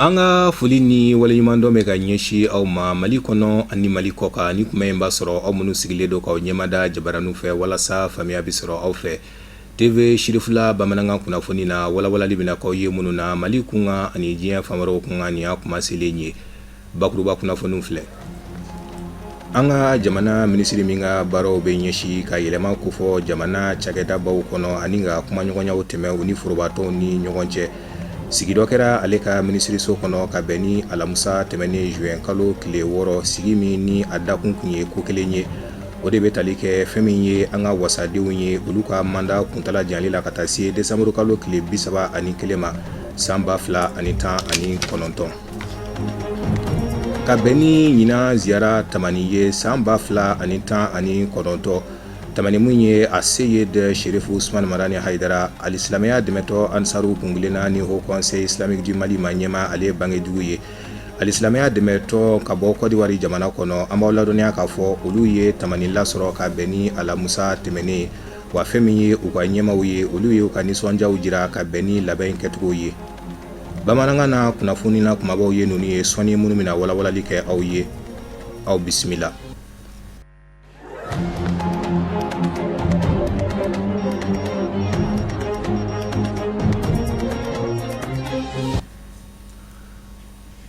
An ka foli ni waleɲumandɔn bɛ ka ɲɛsin aw ma Mali kɔnɔ ani Mali kɔkan. Ni kuma in b'a sɔrɔ aw minnu sigilen don k'aw ɲɛmada jabaraninw fɛ walasa faamuya bɛ sɔrɔ aw fɛ. TV Sirifila bamanankan kunnafoni na, walawalali bɛna k'aw ye minnu na Mali kunkan ani diɲɛ fan wɛrɛw kunkan. Nin y'a kuma selen ye. Bakuruba kunnafoniw filɛ. An ka jamana minisiri min ka baaraw bɛ ɲɛsin ka yɛlɛma kofɔ jamana cakɛdabaw kɔnɔ ani ka kumaɲɔgɔnyaw tɛmɛ u ni forobatɔnw ni ɲɔgɔn cɛ, sigi dɔ kɛra ale ka minisiriso kɔnɔ ka bɛn ni alamisa tɛmɛnen juin kalo tile 6, sigi min ni a dakun kun ye ko kelen ye, o de bɛ tali kɛ fɛn min ye an ka wasadenw ye, olu ka manda kuntala janyali la ka taa se desanburu kalo tile 31 ma san 2019. Ka bɛn ni ɲinan ziyara tamani ye san 2019, tamani min ye a Seyid Sherifu Usman Marani Hayidara, alisilamɛya dɛmɛtɔn Ansaru kuntilenna ni Haut Conseil islamique du Mali maa ɲɛmaa, ale bangedugu ye. Alisilamɛya dɛmɛtɔn ka bɔ Kɔdiwari jamana kɔnɔ, an b'aw ladɔnniya k'a fɔ olu ye tamani lasɔrɔ ka bɛn ni alamusa tɛmɛnen ye. Wa fɛn min ye u ka ɲɛmaaw ye, olu ye u ka nisɔndiyaw jira ka bɛn ni labɛn kɛcogo ye. Bamanankan na kunnafoni na kumabaw ye ninnu ye sɔɔni minnu bɛna walawalali kɛ aw ye. Aw bisimila.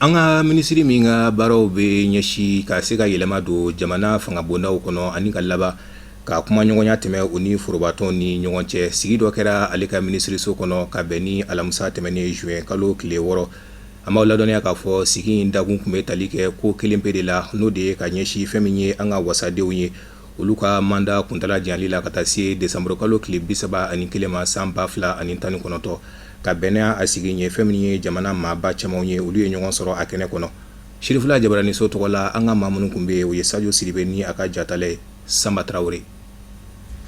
An ka minisiri min ka baaraw bɛ ɲɛsin ka se ka yɛlɛma don jamana fangabondaw kɔnɔ ani ka laban ka kumaɲɔgɔnya tɛmɛ u ni forobatɔnw ni ɲɔgɔn cɛ, sigi dɔ kɛra ale ka minisiriso kɔnɔ ka bɛn ni alamisa tɛmɛnen juin kalo tile 6. An b'aw ladɔnniya k'a fɔ sigi in dakun tun bɛ tali kɛ ko kelen pe de la, n'o de ye ka ɲɛsin fɛn min ye an ka wasadenw ye, olu ka manda kuntala janyali la ka taa se desanburu kalo tile 31 ma san 2019. Ka bɛn n'a sigi ye, fɛn min ye jamana maaba camanw ye, olu ye ɲɔgɔn sɔrɔ a kɛnɛ kɔnɔ. Sirifila jabaraniso tɔgɔ la, an ka maa minnu tun bɛ yen, o ye Sajo Sidibe ni a ka jatalɛ Sanba Tarawele.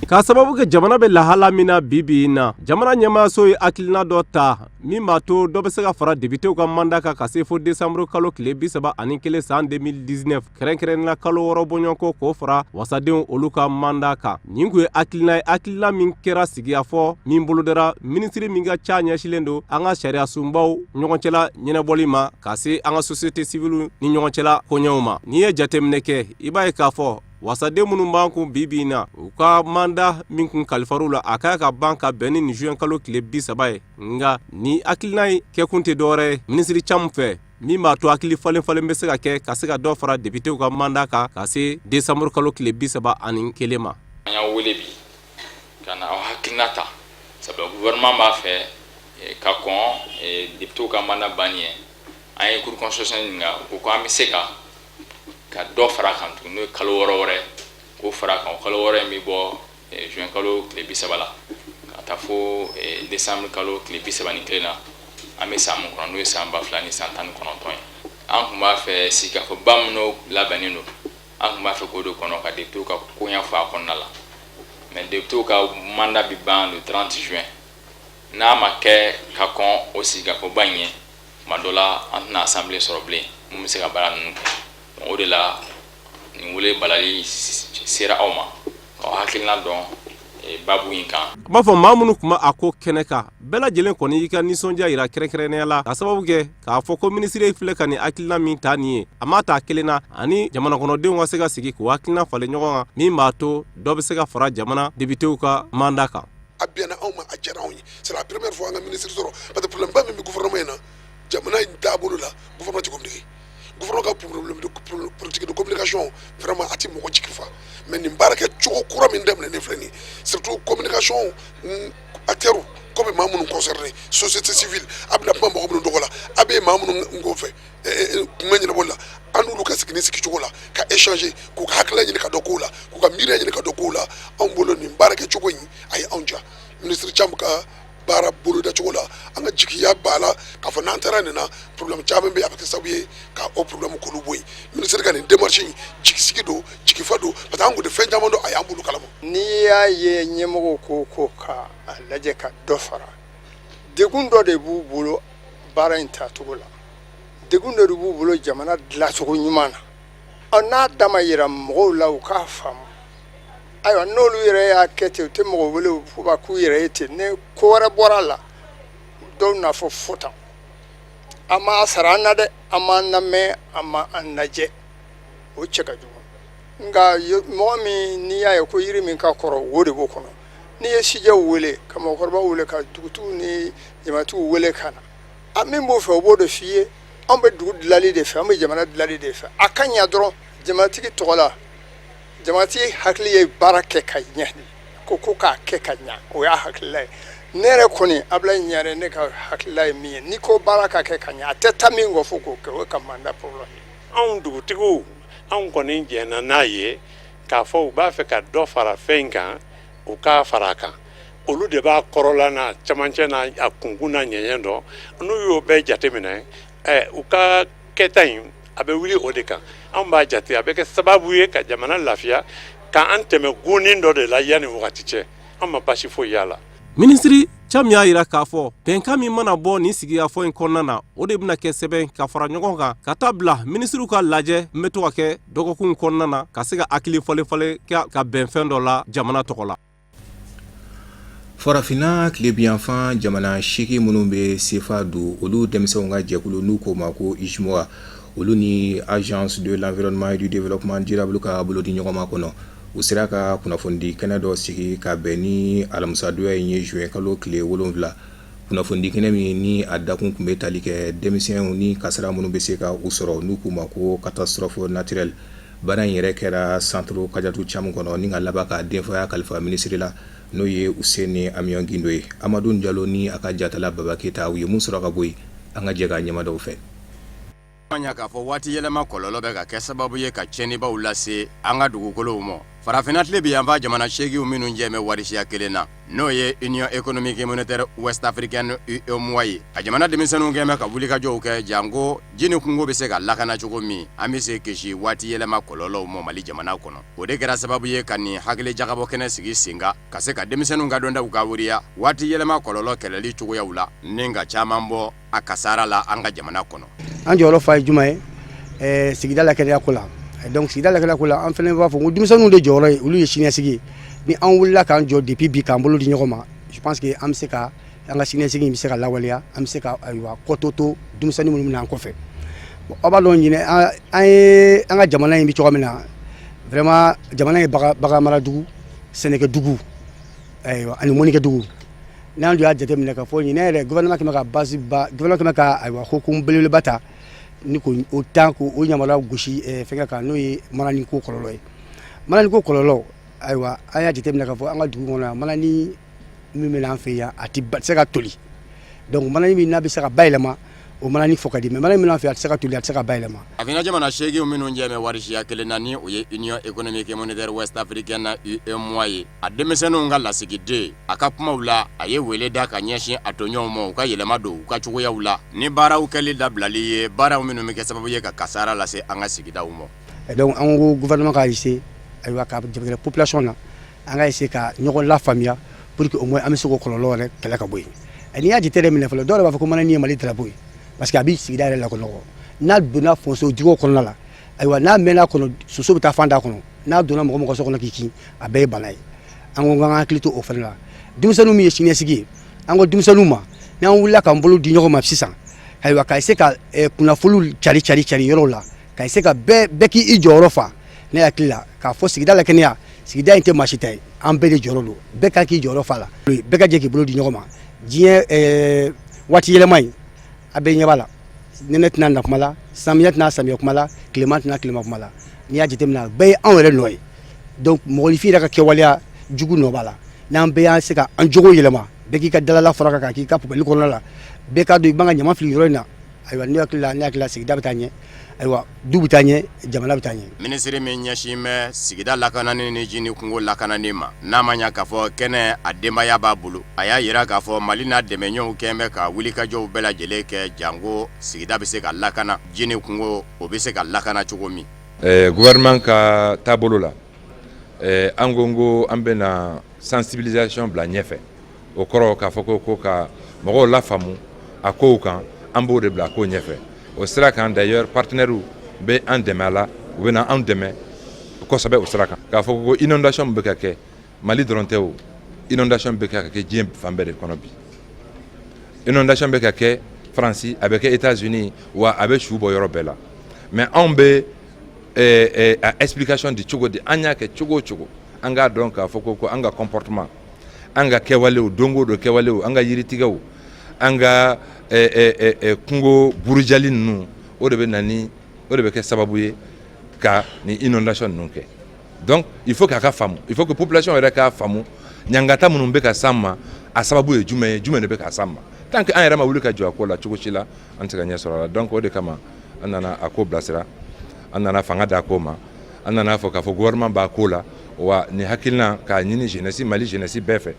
K'a sababu kɛ jamana bɛ lahala min na bi bi in na, jamana ɲɛmaayaso ye hakilina dɔ ta min b'a to dɔ bɛ se ka fara depitew ka manda kan ka se fo desanburu kalo tile 31 san 2019. Kɛrɛnkɛrɛnnen na kalo 6 bɔɲɔgɔnko k'o fara wasadenw olu ka manda kan. Nin kun ye hakilina ye, hakilina min kɛra sigikafɔ min bolodara minisiri min ka ca ɲɛsinlen don an ka sariya sunbaw ɲɔgɔn cɛla ɲɛnabɔli ma ka se an ka société civile ni ɲɔgɔn cɛla koɲɛw ma. N'i ye jateminɛ kɛ, i b'a ye k'a fɔ wasaden minnu b'an kun bi bi in na, u ka manda min kun kalifar'u la, a ka kan ka ban ka bɛn ni nin juin kalo tile 30 ye. Nka ni hakilina in kɛkun tɛ dɔwɛrɛ ye minisiri Camu fɛ, min b'a to hakili falen falen bɛ se ka kɛ ka se ka dɔ fara depitew ka manda kan ka se desanburu kalo tile 31 ma. An y'aw wele bi ka na aw hakilina ta, sabula gouvernement b'a fɛ ka kɔn depitew ka manda banni ɲɛ. An ye cour constitutionnelle ɲininka, u ko ko an bɛ se ka dɔ fara a kan tuguni, n'o ye kalo 6 wɛrɛ k'o fara a kan. O kalo 6 in bɛ bɔ juin kalo tile 30 la ka taa fo décembre kalo tile 31 na, an bɛ san min kɔnɔ, n'o ye san 2019 ye. An tun b'a fɛ sigikafɔba minnu labɛnnen don, an tun b'a fɛ k'o de kɔnɔ ka députéw ka koɲɛ fɔ a kɔnɔna la. Mais députéw ka mandat bɛ ban le 30 juin. N'a ma kɛ ka kɔn o sigikafɔba in ɲɛ, tuma dɔ la an tɛna assemblée sɔrɔ bilen mun bɛ se ka baara ninnu kɛ. O de la nin wele balali sera aw ma k'aw hakilina dɔn babu in kan. N b'a fɔ maa minnu tun bɛ a ko kɛnɛ kan, bɛɛ lajɛlen kɔni y'i ka nisɔndiya jira kɛrɛnkɛrɛnnenya la, ka sababu kɛ k'a fɔ ko minisiri filɛ ka nin hakilina min ta nin ye, a m'a ta kelen na, ani jamana kɔnɔdenw ka se ka sigi k'u hakilina falen ɲɔgɔn kan, min b'a to dɔ bɛ se ka fara jamana depitew ka manda kan. A bɛnna anw ma, a diyara anw ye. C'est la première fois an ka ministre sɔrɔ, parce que problème ba min bɛ gouvernement in na, jamana in taabolo la, gouvernement tɛ communiquer. Gouvernement ka problème de politique de communication, vraiment, a ti mɔgɔ jigi fa. Mais nin baarakɛ cogo kura min daminɛnen filɛ nin ye, surtout communication acteurs ko bɛ maa minnu concerné, société civile, a bɛna kuma mɔgɔ minnu tɔgɔ la, a bɛ maa minnu kɔfɛ kunbɛn ɲɛnabɔli la, an n'olu ka sigi ni sigicogo la ka échanger, k'u ka hakilina ɲini ka dɔn kow la, k'u ka miiriya ɲini ka dɔn kow la. Anw bolo, nin baarakɛ cogo in, a ye anw diya. Ministre Camu ka baara boloda cogo la, an ka jigiya b'a la k'a fɔ n'an taara nin na, problème caman bɛ yen, a bɛ kɛ sababu ye ka o problème k'olu bɔ yen. Ministre ka nin démarche in, jigisigi don, jigifa don, parce que an kun tɛ fɛn caman dɔn, a y'an bolo kalama. N'i y'a ye ɲɛmɔgɔw ko ka a lajɛ ka dɔ fara, degun dɔ de b'u bolo baara in tacogo la, degun dɔ de b'u bolo jamana dilancogo ɲuman na. Ɔ, n'a da ma yira mɔgɔw la, u k'a faamu. Ayiwa, n'olu yɛrɛ y'a kɛ ten, u tɛ mɔgɔ wele fo ba k'u yɛrɛ ye ten. Ni ko wɛrɛ bɔra a la, dɔw n'a fɔ fo tan. An m'a sara an na dɛ, an m'an lamɛn, an ma an lajɛ, o cɛ ka jugu. Nka mɔgɔ min n'i y'a ye ko yiri min ka kɔrɔ, wo de b'o kɔnɔ. N'i ye sijɛw wele, ka mɔgɔkɔrɔbaw wele, ka dugutigiw ni jamatigiw wele ka na, a min b'o fɛ, o b'o de f'i ye. Anw bɛ dugu dilanli de fɛ, an bɛ jamana dilanli de fɛ. A ka ɲa dɔrɔn jamatigi tɔgɔ la. Jamatigi hakili ye baara kɛ ka ɲɛ, ko k'a kɛ ka ɲa, o y'a hakilila ye. Ne yɛrɛ kɔni, Abulayi Ɲare, ne ka hakilila ye min ye, n'i ko baara ka kɛ ka ɲa, a tɛ taa min kɔ fo k'o kɛ, o ye ka mandat prolonger. Anw dugutigiw, anw kɔni jɛnna n'a ye k'a fɔ u b'a fɛ ka dɔ fara fɛn in kan, u k'a fara a kan. Olu de b'a kɔrɔla n'a camancɛ n'a a kunkun n'a ɲɛɲɛ dɔn. N'u y'o bɛɛ jateminɛ, u ka kɛta in, a bɛ wuli o de kan. Anw b'a jate a bɛ kɛ sababu ye ka jamana lafiya, k'an tɛmɛ gonin dɔ de la yanni wagati cɛ. An ma basi foyi y'a la. Minisiri Cam y'a jira k'a fɔ bɛnkan min mana bɔ nin sigikafɔ in kɔnɔna na, o de bɛna kɛ sɛbɛn ka fara ɲɔgɔn kan ka taa bila minisiriw ka lajɛ n bɛ to ka kɛ dɔgɔkun kɔnɔna na, ka se ka hakili falen falen ka bɛn fɛn dɔ la jamana tɔgɔ la. Farafinna tilebinyanfan jamana 8 minnu bɛ sefa dun, olu denmisɛnw ka jɛkulu n'u k'o ma ko UJMOA, olu ni Agence de l'environnement et du développement durable ka bolodi ɲɔgɔnma kɔnɔ, u sera ka kunnafonidi kɛnɛ dɔ sigi ka bɛn ni alamisadonya in ye, juin kalo tile 7. Kunnafonidi kɛnɛ min ni a dakun tun bɛ tali kɛ denmisɛnw ni kasara minnu bɛ se ka u sɔrɔ, n'u k'u ma ko catastrophe naturelle. Baara in yɛrɛ kɛra Centre Kadiatou Thiam kɔnɔ, ni ka laban ka denfaya kalifa minisiri la, n'o ye Useni Amiɔn Gindo ye. Amadu Jalo ni a ka jatala Baba Keyita, u ye mun sɔrɔ ka bɔ yen? An ka jɛ ka ɲɛmadaw fɛ. Ɲa k'a fɔ waati yɛlɛma kɔlɔlɔ bɛ ka kɛ sababu ye ka tiɲɛnibaw lase an ka dugukolow ma. Farafinna tilebin yanfan jamana 8 minnu jɛ bɛ warisiya kelen na, n'o ye Union économique et monétaire ouest africaine, UEMOA ye, a jamana denmisɛnninw kɛn bɛ ka wulikajɔw kɛ janko ji ni kungo bɛ se ka lakana cogo min, an bɛ se kisi waati yɛlɛma kɔlɔlɔw ma Mali jamana kɔnɔ. O de kɛra sababu ye ka nin hakili jagabɔ kɛnɛ sigi sen kan, ka se ka denmisɛnninw ka dɔntaw ka wariya waati yɛlɛma kɔlɔlɔ kɛlɛli cogoyaw la, ni ka caman bɔ a kasara la an ka jamana kɔnɔ. An jɔyɔrɔ fa ye jumɛn ye sigida la kɛnɛya ko la? Donc sigida la kɛnɛya ko la, an fana b'a fɔ ko denmisɛnninw de jɔyɔrɔ ye, olu ye siniɲɛsigi ye. Ni an wulila k'an jɔ depuis bi, k'an bolo di ɲɔgɔn ma, je pense que an bɛ se ka an ka siniɲɛsigi in bɛ se ka lawaleya, an bɛ se ka, ayiwa, kɔtɔ to denmisɛnnin minnu bɛ na an kɔfɛ. Aw b'a dɔn, ɲinɛ an ye an ka jamana in bɛ cogoya min na, vraiment jamana ye bagan mara dugu, sɛnɛkɛ dugu, ayiwa, ani mɔnikɛ dugu. N'an dun y'a jateminɛ k'a fɔ ɲinɛ yɛrɛ, gouvernement kɛmɛ ka base ba, gouvernement kɛmɛ ka, ayiwa, hukumu belebeleba ta ni k'o o tan k'o yamaruya gosi fɛnkɛ kan, n'o ye manani ko kɔlɔlɔ ye. Manani ko kɔlɔlɔ, ayiwa, an y'a jateminɛ k'a fɔ an ka dugu kɔnɔ yan, manani min bɛ an fɛ yan, a tɛ se ka toli. Donc manani min n'a bɛ se ka bayɛlɛma, o manani fɔ ka di, mais manani min an fɛ, a tɛ se ka toli, a tɛ se ka bayɛlɛma. Farafinna jamana 8 minnu jɛ bɛ warisiya kelen na, ni o ye Union économique et monétaire ouest africaine na, UEMOA ye, a denmisɛnninw ka lasigiden, a ka kumaw la, a ye wele da ka ɲɛsin a tɔɲɔgɔnw ma, u ka yɛlɛma don u ka cogoyaw la ni baaraw kɛli dabilali ye, baaraw minnu bɛ kɛ sababu ye ka kasara lase an ka sigidaw ma. Donc an ko gouvernement k'a essayer, ayiwa, ka gɛrɛ population na, an ka essayer ka ɲɔgɔn lafaamuya pour que au moins an bɛ se k'o kɔlɔlɔ yɛrɛ kɛlɛ ka bɔ yen. N'i y'a jate minɛ fɔlɔ, dɔw yɛrɛ b'a fɔ ko manani ye Mali drapeau ye, parce que a bɛ sigida yɛrɛ lakɔnɔgɔ. N'a donna fossé diguɛw kɔnɔna la, ayiwa, n'a mɛnna kɔnɔ, soso bɛ taa fan da kɔnɔ. N'a donna mɔgɔ mɔgɔ so kɔnɔ k'i kin, a bɛɛ ye bana ye. An ko k'an hakili to o fana la. Denmisɛnninw min ye siniɲɛsigi ye, an ko denmisɛnninw ma, n'an wulila k'an bolo di ɲɔgɔn ma sisan, ayiwa, ka essayer ka kunnafoniw cari cari cari yɔrɔw la, ka essayer ka bɛɛ k'i jɔyɔrɔ fa, ne hakili la k'a fɔ sigida la kɛnɛya, sigida in tɛ maa si ta ye, an bɛɛ de jɔyɔrɔ don. Bɛɛ ka k'i jɔyɔrɔ fa la, bɛɛ ka jɛ k'i bolo di ɲɔgɔn ma. Diɲɛ waati yɛlɛma in, a bɛɛ ɲɛ b'a la, nɛnɛ tɛna na kuma la, samiyɛ tɛna samiyɛ kuma la, tilema tɛna tilema kuma la. N'i y'a jateminɛ, a bɛɛ ye anw yɛrɛ nɔ ye. Donc mɔgɔninfin yɛrɛ ka kɛwaleya jugu nɔ b'a la. N'an bɛɛ y'an se ka an jogo yɛlɛma, bɛɛ k'i ka dalala fara kan, k'i ka poubelle kɔnɔna la, bɛɛ k'a dɔn i man ka ɲama fili yɔrɔ in na, ayiwa, ne hakili la sigida bɛ taa ɲɛ, ayiwa, du bɛ taa ɲɛ, jamana bɛ taa ɲɛ. Minisiri min ɲɛsin bɛ sigida lakanani ni ji ni kungo lakanani ma, n'a ma ɲa k'a fɔ kɛnɛ a denbaya b'a bolo, a y'a jira k'a fɔ Mali n'a dɛmɛɲɔgɔnw kɛn bɛ ka wulikajɔw bɛɛ lajɛlen kɛ janko sigida bɛ se ka lakana, ji ni kungo, o bɛ se ka lakana cogo min. Gouvernement ka taabolo la, an ko an bɛna sensibilisation bila ɲɛfɛ. O kɔrɔ k'a fɔ ko ka mɔgɔw lafaamu a kow kan, an b'o de bila ko ɲɛfɛ. O sira kan, d'ailleurs, partenaires bɛ an dɛmɛ a la. U bɛ na anw dɛmɛ kosɛbɛ o sira kan. K'a fɔ ko inondation bɛ ka kɛ Mali dɔrɔn tɛ, o inondation bɛ ka kɛ diɲɛ fan bɛɛ de kɔnɔ bi. Inondation bɛ ka kɛ Faransi, a bɛ kɛ États-Unis, wa a bɛ su bɔ yɔrɔ bɛɛ la. Mais anw bɛ a explication di cogo di? An y'a kɛ cogo o cogo, an k'a dɔn k'a fɔ ko an ka comportement, an ka kɛwalew, don o don kɛwalew, an ka yiritigɛw, an ka kungo burujali ninnu, o de bɛ na ni o de bɛ kɛ sababu ye ka ni inondation ninnu kɛ. Donc il faut k'a ka faamu, il faut que population yɛrɛ k'a faamu, ɲangata minnu bɛ ka s'an ma, a sababu ye jumɛn ye, jumɛn de bɛ ka s'an ma. Tant que an yɛrɛ ma wuli ka jɔ a ko la cogo si la, an tɛ se ka ɲɛ sɔrɔ a la. Donc o de kama an nana a ko bilasira, an nana fanga d'a ko ma, an nana fɔ k'a fɔ gouvernement b'a ko la. Wa nin hakilina k'a ɲini jeunesse, Mali jeunesse bɛɛ fɛ,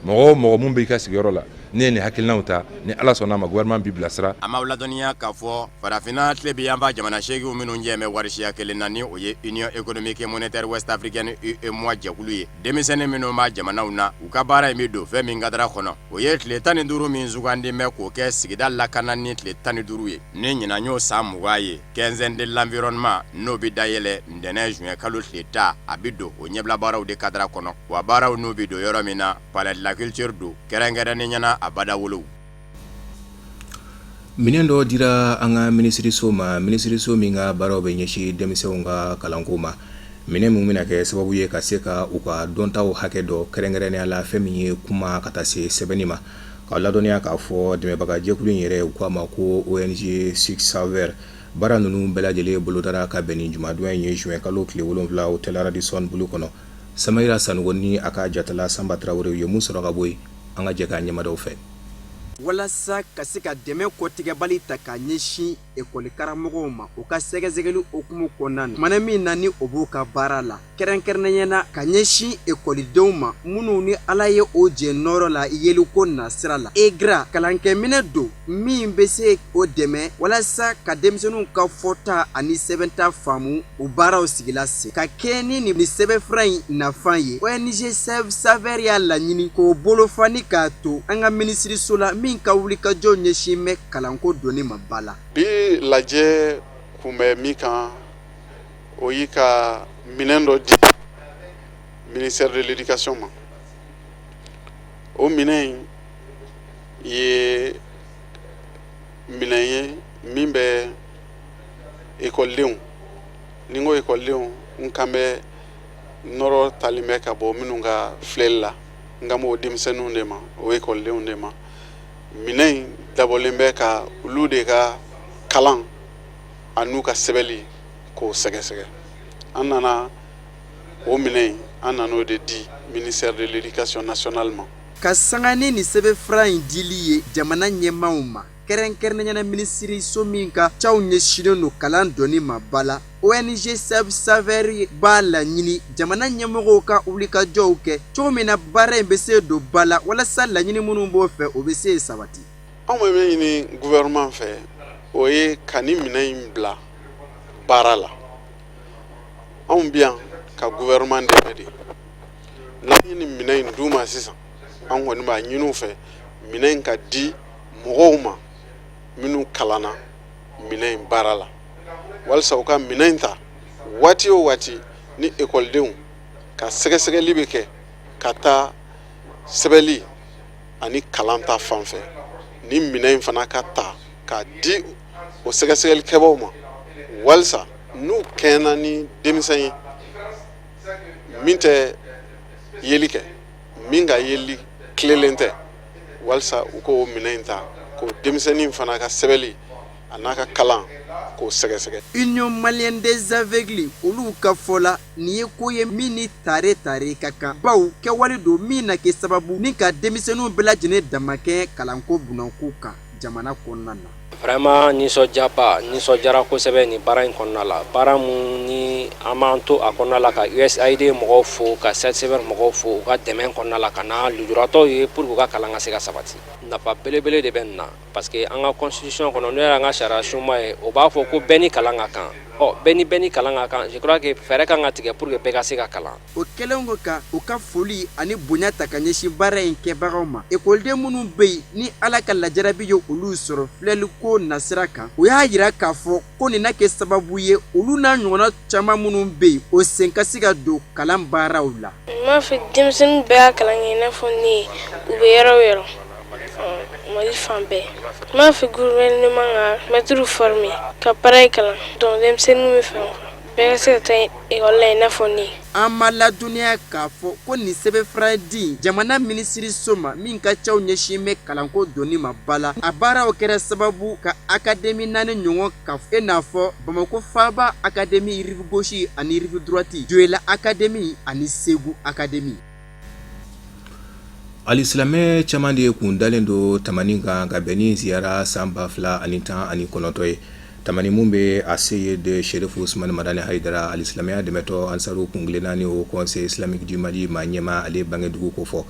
mɔgɔ o mɔgɔ mun b'i ka sigiyɔrɔ la, n'i ye nin hakilinaw ta, ni Ala sɔnna a ma, gouvernement b'i bilasira. A m'aw ladɔnniya k'a fɔ farafinna tile bi yanfan jamana 8 minnu jɛ bɛ warisiya kelen na, ni o ye Union économique et monétaire ouest africaine, UEMOA jɛkulu ye, denmisɛnnin minnu b'a jamanaw na, u ka baara in bɛ don fɛn min kadara kɔnɔ, o ye tile 15 min sugandi bɛ k'o kɛ sigida lakana ni tile 15 ye. Ni ɲinan y'o san 20 ye, quinzaine de l'environnement, n'o bɛ dayɛlɛ ntɛnɛn juin kalo tile 10, a bɛ don o ɲɛbila baaraw de kadara kɔnɔ. Wa baaraw n'u bɛ don yɔrɔ min na, palais de la culture don, kɛrɛnkɛrɛnnen ɲɛna a bada wolow. Minɛn dɔ dira an ka minisiriso ma, minisiriso min ka baaraw bɛ ɲɛsin denmisɛnw ka kalanko ma. Minɛn min bɛna kɛ sababu ye ka se ka u ka dɔntaw hakɛ dɔ, kɛrɛnkɛrɛnnenya la fɛn min ye kuma ka taa se sɛbɛnni ma. K'a ladɔnniya k'a fɔ dɛmɛbagajɛkulu in yɛrɛ, u k'a ma ko ONG Six Saver, baara ninnu bɛɛ lajɛlen bolodara ka bɛn ni jumadon in ye, juin kalo tile 7, hôtel Radisson Blu kɔnɔ. Samayira Sanogo ni a ka jatala Sanba Tarawele ye mun sɔrɔ ka bɔ yen, an ka jɛ k'a ɲɛmadaw fɛ. Walasa ka se ka dɛmɛ kɔtigɛbali ta ka ɲɛsin ekɔli karamɔgɔw ma u ka sɛgɛsɛgɛli hukumu kɔnɔna na, tumana min na ni o b'u ka baara la, kɛrɛnkɛrɛnnenya na ka ɲɛsin ekɔlidenw ma minnu ni Ala ye o jɛ nɔɔrɔ la yeliko nasira la, EGRA kalankɛminɛ don min bɛ se o dɛmɛ walasa ka denmisɛnninw ka fɔta ani sɛbɛnta faamu. O baaraw sigila sen ka kɛ ni nin sɛbɛnfura in nafa ye. ONG Save Saver y'a laɲini k'o bolofa ni k'a to an ka minisiriso la min ka wulikajɔ ɲɛsin bɛ kalanko donni ma ba la. Bi lajɛ kun bɛ min kan, o y'i ka minɛn dɔ di ministère de l'éducation ma. O minɛn in ye minɛn ye min bɛ ekɔlidenw, ni n ko ekɔlidenw, n kan bɛ nɔrɔ talen bɛ ka bɔ minnu ka filɛli la, n kan b'o denmisɛnninw de ma, o ekɔlidenw de ma. Minɛn in dabɔlen bɛ ka olu de ka kalan an'u ka sɛbɛnni k'o sɛgɛsɛgɛ. An nana o minɛn in, an nan'o de di ministère de l'éducation nationale ma. Ka sanga ni nin sɛbɛnfura in dili ye jamana ɲɛmaaw ma, kɛrɛnkɛrɛnnenya minisiriso min ka caw ɲɛsinnen don kalan donni ma ba la, ONG Save Saver b'a laɲini jamana ɲɛmɔgɔw ka wulikajɔw kɛ cogo min na baara in bɛ se don ba la, walasa laɲini minnu b'o fɛ, o bɛ se sabati. Anw bɛ min ɲini gouvernement fɛ, o ye ka nin minɛn in bila baara la. Anw bɛ yan ka gouvernement dɛmɛ de. N'an ye nin minɛn in d'u ma sisan, an kɔni b'a ɲini u fɛ, minɛn in ka di mɔgɔw ma minnu kalanna minɛn in baara la, walasa u ka minɛn in ta waati o waati ni ekɔlidenw ka sɛgɛsɛgɛli bɛ kɛ ka taa sɛbɛnni ani kalan ta fan fɛ, ni minɛn in fana ka ta k'a di o sɛgɛsɛgɛlikɛbaw ma, walisa n'u kɛɲɛna ni denmisɛn ye min tɛ yeli kɛ, min ka yeli tilelen tɛ, walisa u k'o minɛn in ta k'o denmisɛnnin fana ka sɛbɛnni a n'a ka kalan k'o sɛgɛsɛgɛ. Union malienne des aveugles, olu ka fɔ la, nin ye ko ye min ni tare tare ka kan, baw kɛwale don min na kɛ sababu ni ka denmisɛnninw bɛɛ lajɛlen damakɛ kalanko bunakun kan jamana kɔnɔna na. Vraiment, nisɔndiyaba, nisɔndiyara kosɛbɛ nin baara in kɔnɔna la. Baara mun ni an b'an to a kɔnɔna la, ka USAID mɔgɔw fo, ka Save mɔgɔw fo u ka dɛmɛ kɔnɔna la ka na lujuratɔw ye pour que u ka kalan ka se ka sabati. Nafa belebele de bɛ nin na, parce que an ka constitution kɔnɔ, n'o y'an ka sariya sunba ye, o b'a fɔ ko bɛɛ ni kalan ka kan. Ɔ, bɛɛ ni kalan ka kan. Je crois que fɛɛrɛ kan ka tigɛ pour que bɛɛ ka se ka kalan. O kɛlen kɔ ka u ka foli ani bonya ta ka ɲɛsin baara in kɛbagaw ma, ekɔliden minnu bɛ yen ni Ala ka lajarabi ye olu sɔrɔ filɛliko nasira kan, u y'a jira k'a fɔ ko nin na kɛ sababu ye, olu n'a ɲɔgɔnna caman minnu bɛ yen, o sen ka se ka don kalan baaraw la. N b'a fɛ denmisɛnnin bɛɛ ka kalan kɛ i n'a fɔ ne, u bɛ yɔrɔ o yɔrɔ, Mali fan bɛɛ. N b'a fɛ gouvernement ka mɛtiriw former ka pareil kalan, donc denmisɛnninw bɛ fɛ bɛɛ ka se ka taa ekɔli la i n'a fɔ ne. An ma ladɔnniya k'a fɔ ko nin sɛbɛnfura di jamana minisiriso ma min ka cɛw ɲɛsin bɛ kalanko donni ma ba la, a baaraw kɛra sababu ka académie naani ɲɔgɔn ka e n'a fɔ Bamakɔ faaba académie, rive gauche ani rive droite, Joyila académie ani Segu académie. Alisilamɛ caman de ye kun dalen don Tamani kan ka bɛn ni ziyara san 2019 ye. Tamani mun bɛ a se ye de Serifu Usumani Madani Hayidara, alisilamɛya dɛmɛtɔ Ansaru kungilenna ni Haut Conseil islamique du Mali maa ɲɛmaa, ale bangedugu ko fɔ.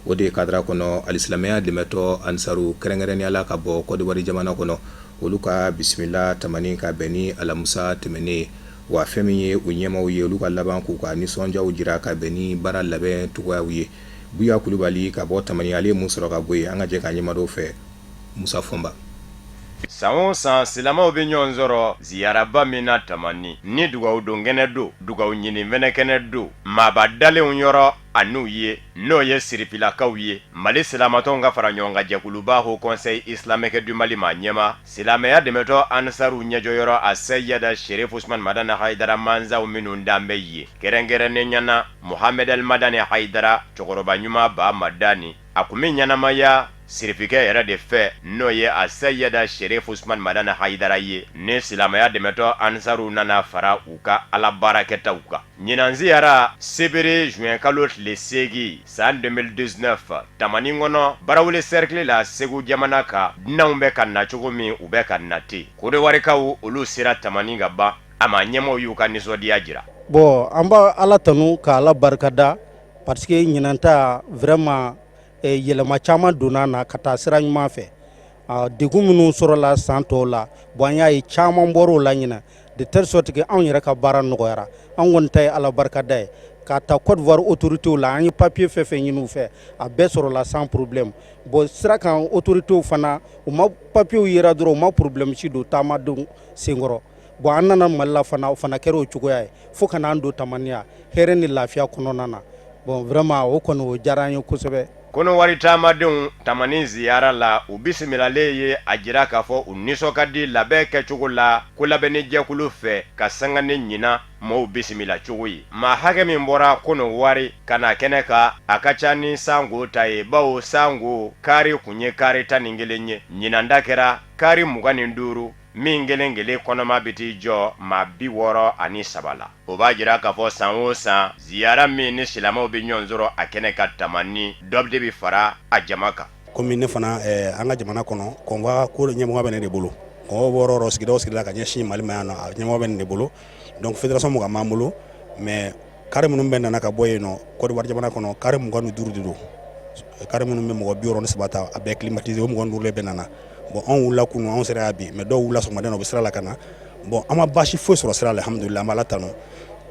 O de kadara kɔnɔ, alisilamɛya dɛmɛtɔ Ansaru, kɛrɛnkɛrɛnnenya la ka bɔ Kɔdiwari jamana kɔnɔ, olu ka bisimila Tamani ka bɛn ni alamusa tɛmɛnen ye. Wa fɛn min ye u ɲɛmaw ye, olu ka laban k'u ka nisɔndiyaw jira ka bɛn ni baara labɛn cogoyaw ye. Buya Kulubali ka bɔ Tamani, ale ye mun sɔrɔ ka bɔ yen? An ka jɛ k'a ɲɛmadɔw fɛ, Musa Fɔnba. San o san, silamɛw bɛ ɲɔgɔn sɔrɔ ziyaraba min na Tamani, ni dugawu don kɛnɛ don, dugawu ɲini fɛnɛ kɛnɛ don, maaba dalenw yɔrɔ an'u ye, n'o ye sirifilakaw ye. Mali silamatɔnw ka fara ɲɔgɔn kan jɛkuluba Haut Conseil islamique du Mali maa ɲɛmaa, silamɛya dɛmɛtɔ Ansaru ɲɛjɔyɔrɔ a Seyida Sherif Usman Madani Hayidara, mansaw minnu dan bɛ yen, kɛrɛnkɛrɛnnenya na Mohamed El Madani Hayidara, cɛkɔrɔba ɲuman ba Madani, a tun bɛ ɲɛnamaya sirifikɛ yɛrɛ de fɛ, n'o ye a Seyida Sherif Usman Madani Hayidara ye, ni silamɛya dɛmɛtɔ Ansaru nana fara u ka ala baarakɛtaw kan. Ɲinan ziyara, sebere juin kalo tile 8 san 2019, Tamani kɔnɔ, Barawele cercle la, Segu jamana kan, dunanw bɛ ka na cogo min, u bɛ ka na ten. Kodiwarikaw, olu sera Tamani ka ban, a ma ɲɛmaaw y'u ka nisɔndiya jira. Bon, an b'a Ala tanu ka Ala barikada parce que ɲinan ta, vraiment, yɛlɛma caman donna na ka taa sira ɲuman fɛ. Degun minnu sɔrɔla san tɔw la, bon, an y'a ye caman bɔra o la ɲinan, de telle sorte que anw yɛrɛ ka baara nɔgɔyara. An kɔni ta ye Ala barikada ye. Ka ta Côte d'Ivoire autorités la, an ye papier fɛn fɛn ɲini u fɛ, a bɛɛ sɔrɔla sans problème. Bon, sira kan autorités fana, u ma papier yera dɔrɔn, u ma problème si don taamadenw senkɔrɔ. Bon, an nana Mali la fana, o fana kɛra o cogoya ye fo ka n'an don Tamani hɛrɛ ni lafiya kɔnɔna na. Bon, vraiment, o kɔni, o diyara an ye kosɛbɛ. Kɔnɔwari taamadenw Tamani ziyara la, u bisimilalen ye a jira k'a fɔ u nisɔn ka di labɛn kɛcogo la ko labɛnni jɛkulu fɛ ka sanga ni ɲinan maaw bisimila cogo ye. Maa hakɛ min bɔra Kɔnɔwari ka na kɛnɛ kan, a ka ca ni sango ta ye, bawo sango kari kun ye kari 11 ye, ɲinan ta kɛra kari 25, min kelen kelen kɔnɔma bɛ t'i jɔ maa 63 la. O b'a jira k'a fɔ san o san, ziyara min ni silamɛw bɛ ɲɔgɔn sɔrɔ a kɛnɛ ka Tamani, dɔ de bɛ fara a jama kan. Komi ne fana, an ka jamana kɔnɔ, convoi ko ɲɛmɔgɔ bɛ ne de bolo. Convoi bɔ yɔrɔ, sigida o sigida ka ɲɛsin Mali ma yan nɔ, a ɲɛmɔgɔ bɛ ne de bolo. Donc fédération 20 b'an bolo, mais kari minnu bɛ nana ka bɔ yen nɔ Côte d'Ivoire jamana kɔnɔ, kari 25 de don, kari minnu bɛ mɔgɔ 63 ta, a bɛɛ climatisé, o 25 de bɛ nana. Bon, anw wulila kunun, anw sera yan bi, mais dɔw wulila sɔgɔmada in na, u bɛ sira la ka na. Bon, an ma baasi foyi sɔrɔ sira la, alhamdulillah, an bɛ Ala tanu.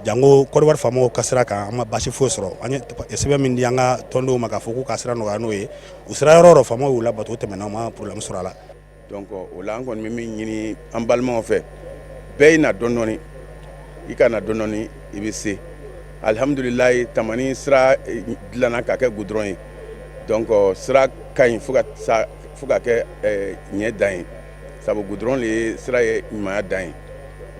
Jango Côte d'Ivoire faamaw ka sira kan, an ma baasi foyi sɔrɔ. An ye sɛbɛn min di an ka tɔndenw ma k'a fɔ k'u ka sira nɔgɔya n'o ye, u sera yɔrɔ o yɔrɔ, faamaw y'u labato, o tɛmɛna, u ma problème sɔrɔ a la. Donc o la, an kɔni bɛ min ɲini an balimaw fɛ, bɛɛ ye na dɔɔni dɔɔni, i ka na dɔɔni dɔɔni, i bɛ se. Alihamudulilayi, Tamani sira dilanna ka kɛ goudron ye. Donc sira ka ɲi fo ka sa, fo ka kɛ ɲɛ dan ye, sabu goudron de ye sira ye ɲumanya dan ye.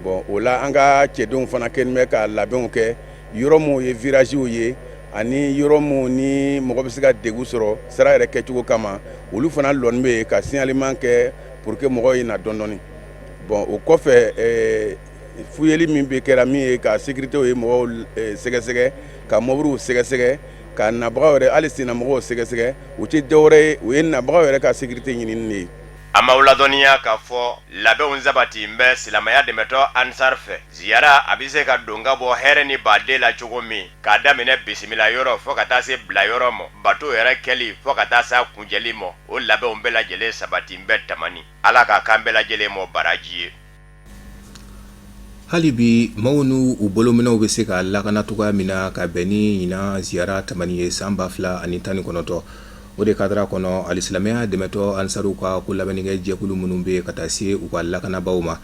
Bon, o la, an ka cɛdenw fana kɛlen bɛ ka labɛnw kɛ yɔrɔ minnu ye viragew ye, ani yɔrɔ minnu ni mɔgɔ bɛ se ka degun sɔrɔ sira yɛrɛ kɛcogo kama, olu fana lɔni bɛ yen ka signalement kɛ pour que mɔgɔw ye na dɔɔni dɔɔni. Bon, o kɔfɛ, fuyeli min bɛ kɛra min ye ka sécurité ye mɔgɔw sɛgɛsɛgɛ, ka mobiliw sɛgɛsɛgɛ, ka nabagaw yɛrɛ, hali sennamɔgɔw sɛgɛsɛgɛ, u tɛ dɔwɛrɛ ye, o ye nabagaw yɛrɛ ka sécurité ɲinini de ye. An b'aw ladɔnniya k'a fɔ labɛnw sabati n bɛ silamɛya dɛmɛtɔ Ansar fɛ. Ziyara a bɛ se ka don ka bɔ hɛrɛ ni baden la cogo min, k'a daminɛ bisimila yɔrɔ fo ka taa se bila yɔrɔ ma, bato yɛrɛ kɛli fo ka taa se a kuncɛli ma, o labɛnw bɛɛ lajɛlen sabati n bɛ Tamani. Ala k'a kan bɛɛ lajɛlen mɔ baraji ye. Hali bi maaw n'u u bolominɛw bɛ se ka lakana cogoya min na ka bɛn ni ɲinan ziyara tamani ye san 2019, o de kadara kɔnɔ, alisilamɛya dɛmɛtɔn ansaruw ka ko labɛnnikɛ jɛkulu minnu bɛ ka taa se u ka lakanabaaw ma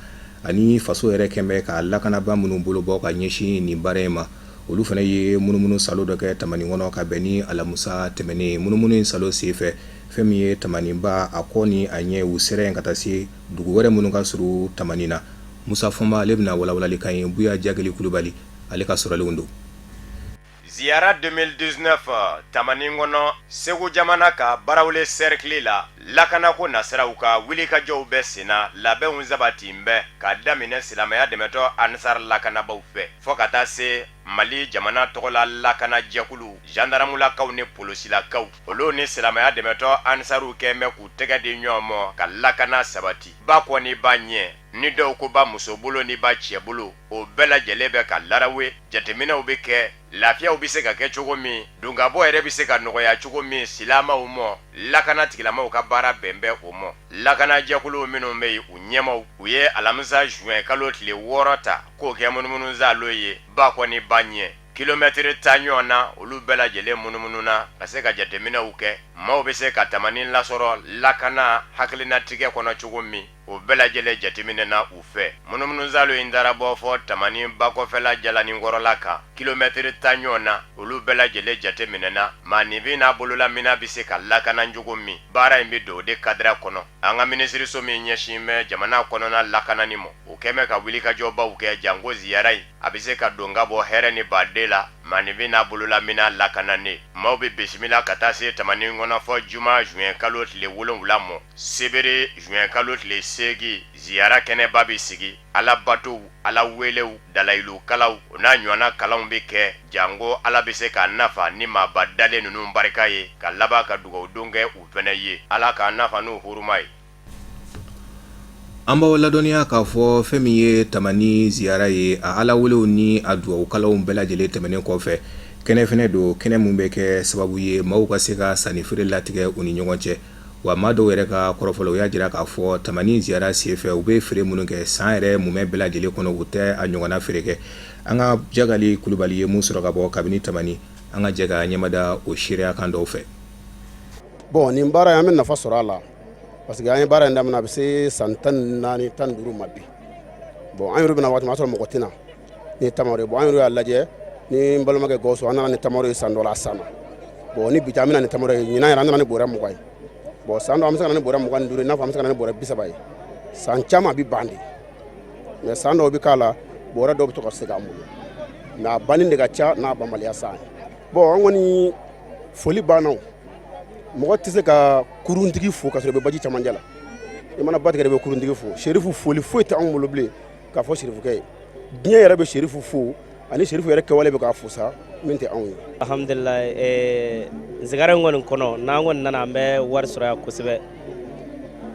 ani faso yɛrɛ kɛn bɛ ka lakanabaa minnu bolobɔ ka ɲɛsin nin baara in ma, olu fana ye munumunu salo dɔ kɛ tamani kɔnɔ ka bɛn ni alamisa tɛmɛnen. Munumunu in salo senfɛ, fɛn min ye tamaniba a kɔ ni a ɲɛ, u sera yen ka taa se dugu wɛrɛ minnu ka surun tamani na. Musa Fɔnba, ale bɛna walawalali k'an ye. Buya Jageli Kulubali, ale ka sɔrɔlenw don. Ziyara 2019 tamani kɔnɔ, Segu jamana ka Barawele sɛrikili la, lakanako nasiraw ka wulikajɔw bɛ senna, labɛnw sabatin bɛ ka daminɛ silamɛya dɛmɛtɔn Ansar lakanabaw fɛ fo ka taa se Mali jamana tɔgɔla lakanajɛkulu zandaramulakaw ni polosilakaw. Olu ni silamɛya dɛmɛtɔn Ansaruw kɛn bɛ k'u tɛgɛ di ɲɔgɔn ma ka lakana sabati ba kɔ ni ba ɲɛ. Ni dɔw ko ba muso bolo ni ba cɛ bolo, o bɛɛ lajɛlen bɛ ka larawe. Jateminɛw bɛ kɛ, lafiyaw bɛ se ka kɛ cogo min, donkabɔ yɛrɛ bɛ se ka nɔgɔya cogo min silamɛw ma, lakana tigilamaw ka baara bɛn bɛ o ma. Lakanajɛkulu minnu bɛ yen, u ɲɛmaw, u ye alamisa juin kalo tile 6 ta k'o kɛ munumunusaalo ye ba kɔ ni ba ɲɛ. Kilomɛtiri 10 ɲɔgɔn na, olu bɛɛ lajɛlen munumununa ka se ka jateminɛw kɛ, maaw bɛ se ka tamani lasɔrɔ lakana hakilinatigɛ kɔnɔ cogo min. O bɛɛ lajɛlen jateminɛna u fɛ. Munumunusaalo in taara bɔ fɔ tamani bakɔfɛla jalaninkɔrɔla kan, kilomɛtiri 10 ɲɔgɔn na, olu bɛɛ lajɛlen jateminɛna, maaninfin n'a bololamina bɛ se ka lakana cogo min, baara in bɛ don o de kadira kɔnɔ. An ka minisiriso min ɲɛsin bɛ jamana kɔnɔna lakanani ma, o kɛn bɛ ka wulikajɔbaw kɛ janko ziyara in a bɛ se ka don ka bɔ hɛrɛ ni baden la, maaninfin n'a bololamina lakananen. Maaw bɛ bisimila ka taa se tamani kɔnɔ fɔ juma juin kalo tile 7 mɔ. Sebere juin kalo tile 8, ziyara kɛnɛba bɛ sigi, ala batow, ala welew, dalayilu kalanw, o n'a ɲɔgɔnna kalanw bɛ kɛ, janko ala bɛ se k'a nafa ni maaba dalen ninnu barika ye, ka laban ka dugawu don kɛ u fɛnɛ ye. Ala k'a nafa n'u huruma ye. An b'aw ladɔnniya k'a fɔ fɛn min ye tamani ziyara ye, a ala welew ni a dugawu kalanw bɛɛ lajɛlen tɛmɛnen kɔfɛ, kɛnɛ fɛnɛ don, kɛnɛ min bɛ kɛ sababu ye maaw ka se ka sannifeere latigɛ u ni ɲɔgɔn cɛ. Wa maa dɔw yɛrɛ ka kɔrɔfɔ la, u y'a jira k'a fɔ tamani ziyara senfɛ, u bɛ feere minnu kɛ san yɛrɛ mumɛ bɛɛ lajɛlen kɔnɔ, u tɛ a ɲɔgɔnna feere kɛ. An ka Jagali Kulubali ye mun sɔrɔ ka bɔ kabini tamani, an ka jɛ ka ɲɛmada o seereya kan dɔw fɛ. Bon, nin baara in, an bɛ nafa sɔrɔ a la parce que an ye baara in daminɛ, a bɛ se san 14, 15 ma bi. Bon, an yɛrɛ bɛna waati min, o y'a sɔrɔ mɔgɔ tɛ na ni tamaro ye. Bon, an yɛrɛ y'a lajɛ ni n balimakɛ Gawusu, an nana ni tamaro ye san dɔ la, a sanna. Bon, ni bi tɛ, an bɛna ni tamaro ye. Ɲinan yɛrɛ, an nana ni bɔrɛ 20 ye. Bon, san dɔ an bɛ se ka na ni bɔrɛ 25 ye, i n'a fɔ an bɛ se ka na ni bɔrɛ 30 ye. San caman a bɛ ban de, mais san dɔw bɛ k'a la, bɔrɛ dɔw bɛ to ka segin an bolo, mais a banni de ka ca n'a banbaliya san ye. Bon, an kɔni foli banna. O mɔgɔ tɛ se ka kuruntigi fo ka sɔrɔ i bɛ baji camancɛ la. I mana ba tigɛ, i bɛ kuruntigi fo. Serifu foli foyi tɛ anw bolo bilen k'a fɔ serifukɛ ye. Diɲɛ yɛrɛ bɛ serifu fo ani serifu yɛrɛ kɛwale bɛ k'a fo sa min tɛ anw ye. Alhamdulilayi, ziyara in kɔni kɔnɔ, n'an kɔni nana, an bɛ wari sɔrɔ yan kosɛbɛ.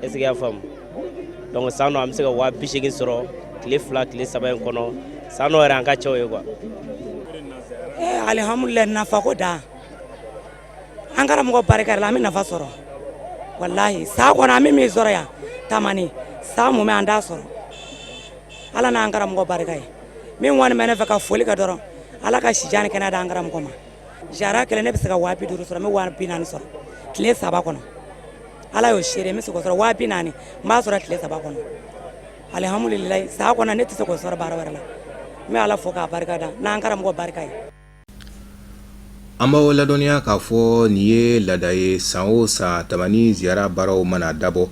Est ce que i y'a faamu? Donc san dɔ an bɛ se ka 80 000 sɔrɔ tile 2, tile 3 in kɔnɔ. San dɔ yɛrɛ an ka ca o ye quoi. Alihamudulilayi, nafa ko dan an karamɔgɔ barika la, an bɛ nafa sɔrɔ walahi. San kɔnɔ an bɛ min sɔrɔ yan tamani, san mumɛ an t'a sɔrɔ. Ala n'an karamɔgɔ barika ye. Min kɔni bɛ ne fɛ ka foli kɛ dɔrɔn, Ala ka sijan ni kɛnɛya d'an karamɔgɔ ma. Ziyara kelen, ne bɛ se ka 50 000 sɔrɔ, n bɛ 40 000 sɔrɔ tile 3 kɔnɔ. Ala y'o seere, n bɛ se k'o sɔrɔ. 40 000 n b'a sɔrɔ tile 3 kɔnɔ. Alihamudulilayi, san kɔnɔ ne tɛ se k'o sɔrɔ baara wɛrɛ la. N bɛ Ala fo k'a barika da n'an karamɔgɔ barika ye. An b'aw ladɔnniya k'a fɔ nin ye laada ye, san o san tamani ziyara baaraw mana dabɔ,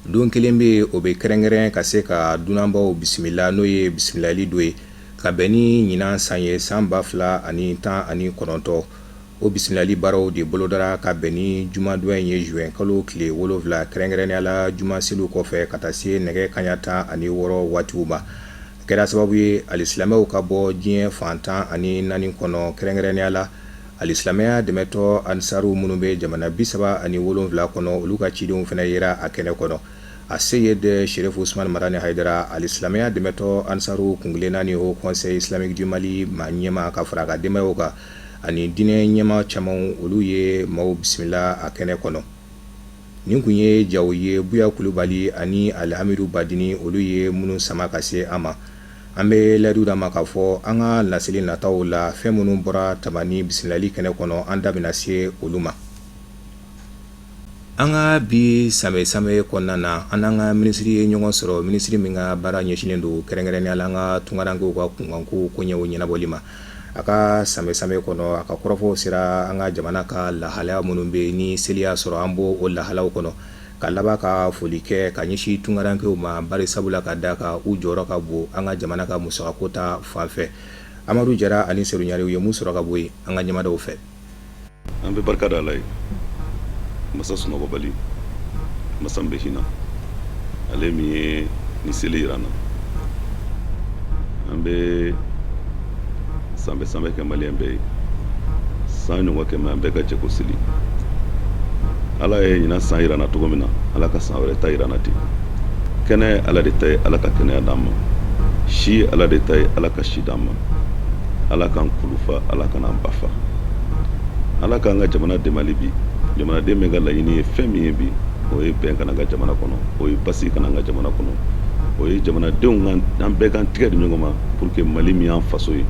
don kelen bɛ yen, o bɛ kɛrɛnkɛrɛn ka se ka dunanbaw bisimila, n'o ye bisimilali don ye. Ka bɛn ni ɲinan san ye, san 2019, o bisimilali baaraw de bolodara ka bɛn ni jumadon in ye, juin kalo tile 7, kɛrɛnkɛrɛnnenya la juma seliw kɔfɛ ka taa se nɛgɛ kanɲɛ 16 waatiw ma. Kɛra sababu ye alisilamɛw ka bɔ diɲɛ fan 14 kɔnɔ, kɛrɛnkɛrɛnnenya la alisilamɛya dɛmɛtɔn ansaru minnu bɛ jamana 37 kɔnɔ, olu ka cidenw fana yera a kɛnɛ kɔnɔ. A Seyid Serifu Usumani Madani Hayidara, alisilamɛya dɛmɛtɔn ansaru kuntilenna ni Haut Conseil islamique du Mali maa ɲɛmaa, ka fara a ka denbayaw kan ani diinɛ ɲɛmaa caman, olu ye maaw bisimila a kɛnɛ kɔnɔ. Nin kun ye jaw ye Buya Kulubali ani Alihamidu Badini, olu ye minnu sama ka se an ma. An bɛ layidu d'a ma k'a fɔ an ka laseli nataw la, fɛn minnu bɔra Tamani bisimilali kɛnɛ kɔnɔ, an da bɛna se olu ma. An ka bi sanbɛ sanbɛ kɔnɔna na, an n'an ka minisiri ye ɲɔgɔn sɔrɔ, minisiri min ka baara ɲɛsinnen don kɛrɛnkɛrɛnnenya la an ka tunkarankew ka kunkanko koɲɛw ɲɛnabɔli ma. A ka sanbɛ sanbɛ kɔnɔ, a ka kɔrɔfɔw sera an ka jamana ka lahalaya minnu bɛ yen ni seli y'a sɔrɔ an b'o o lahalaw kɔnɔ, ka laban ka foli kɛ ka ɲɛsin tunkarankew ma, bari sabula ka da kan u jɔyɔrɔ ka bon an ka jamana ka musakako ta fan fɛ. Amadu Jara ani Sedu Ɲare, u ye mun sɔrɔ ka bɔ yen an ka ɲɛmadaw fɛ? An bɛ barika da Ala ye, masa sunɔgɔbali, masa min bɛ hinɛ, ale min ye nin seli yira an na. An bɛ sanbɛ sanbɛ kɛ maliyɛn bɛɛ ye, san ɲɔgɔn 100 an bɛɛ ka jɛ k'o seli. Ala ye ɲinan san yira an na cogo min na, Ala ka san wɛrɛ ta yira an na ten. Kɛnɛya ye Ala de ta ye, Ala ka kɛnɛya d'an ma. Si ye Ala de ta ye, Ala ka si d'an ma. Ala k'an kulu fa, Ala kana an ba fa. Ala k'an ka jamana dɛmɛ hali bi. Jamanaden bɛɛ ka laɲini ye fɛn min ye bi, o ye bɛn ka na an ka jamana kɔnɔ, o ye basigi ka na an ka jamana kɔnɔ, o ye jamanadenw ka an bɛɛ k'an tigɛ di ɲɔgɔn ma pour que Mali min y'an faso ye,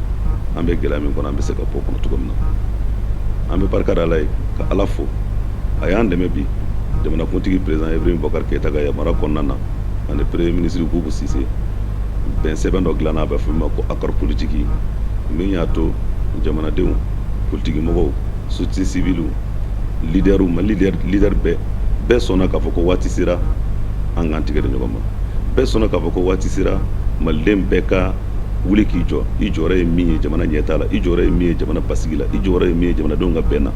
an bɛ gɛlɛya min kɔnɔ, an bɛ se ka bɔ o kɔnɔ cogo min na. An bɛ barika da Ala ye, ka Ala fo, a y'an dɛmɛ bi. Jamanakuntigi président Ibrahim Boubacar Keïta ka yamaruya kɔnɔna na, ani premier ministre Boubou Cissé, bɛn sɛbɛn dɔ dilanna, a bɛ fɔ min ma ko accord politique, min y'a to jamanadenw, politikimɔgɔw, société civile, leaderw, Mali leader bɛɛ bɛɛ sɔnna k'a fɔ ko waati sera an k'an tigɛ di ɲɔgɔn ma. Bɛɛ sɔnna k'a fɔ ko waati sera maliden bɛɛ ka wuli k'i jɔ. I jɔyɔrɔ ye min ye jamana ɲɛtaa la, i jɔyɔrɔ ye min ye jamana basigi la, i jɔyɔrɔ ye min ye jamanadenw ka bɛn na.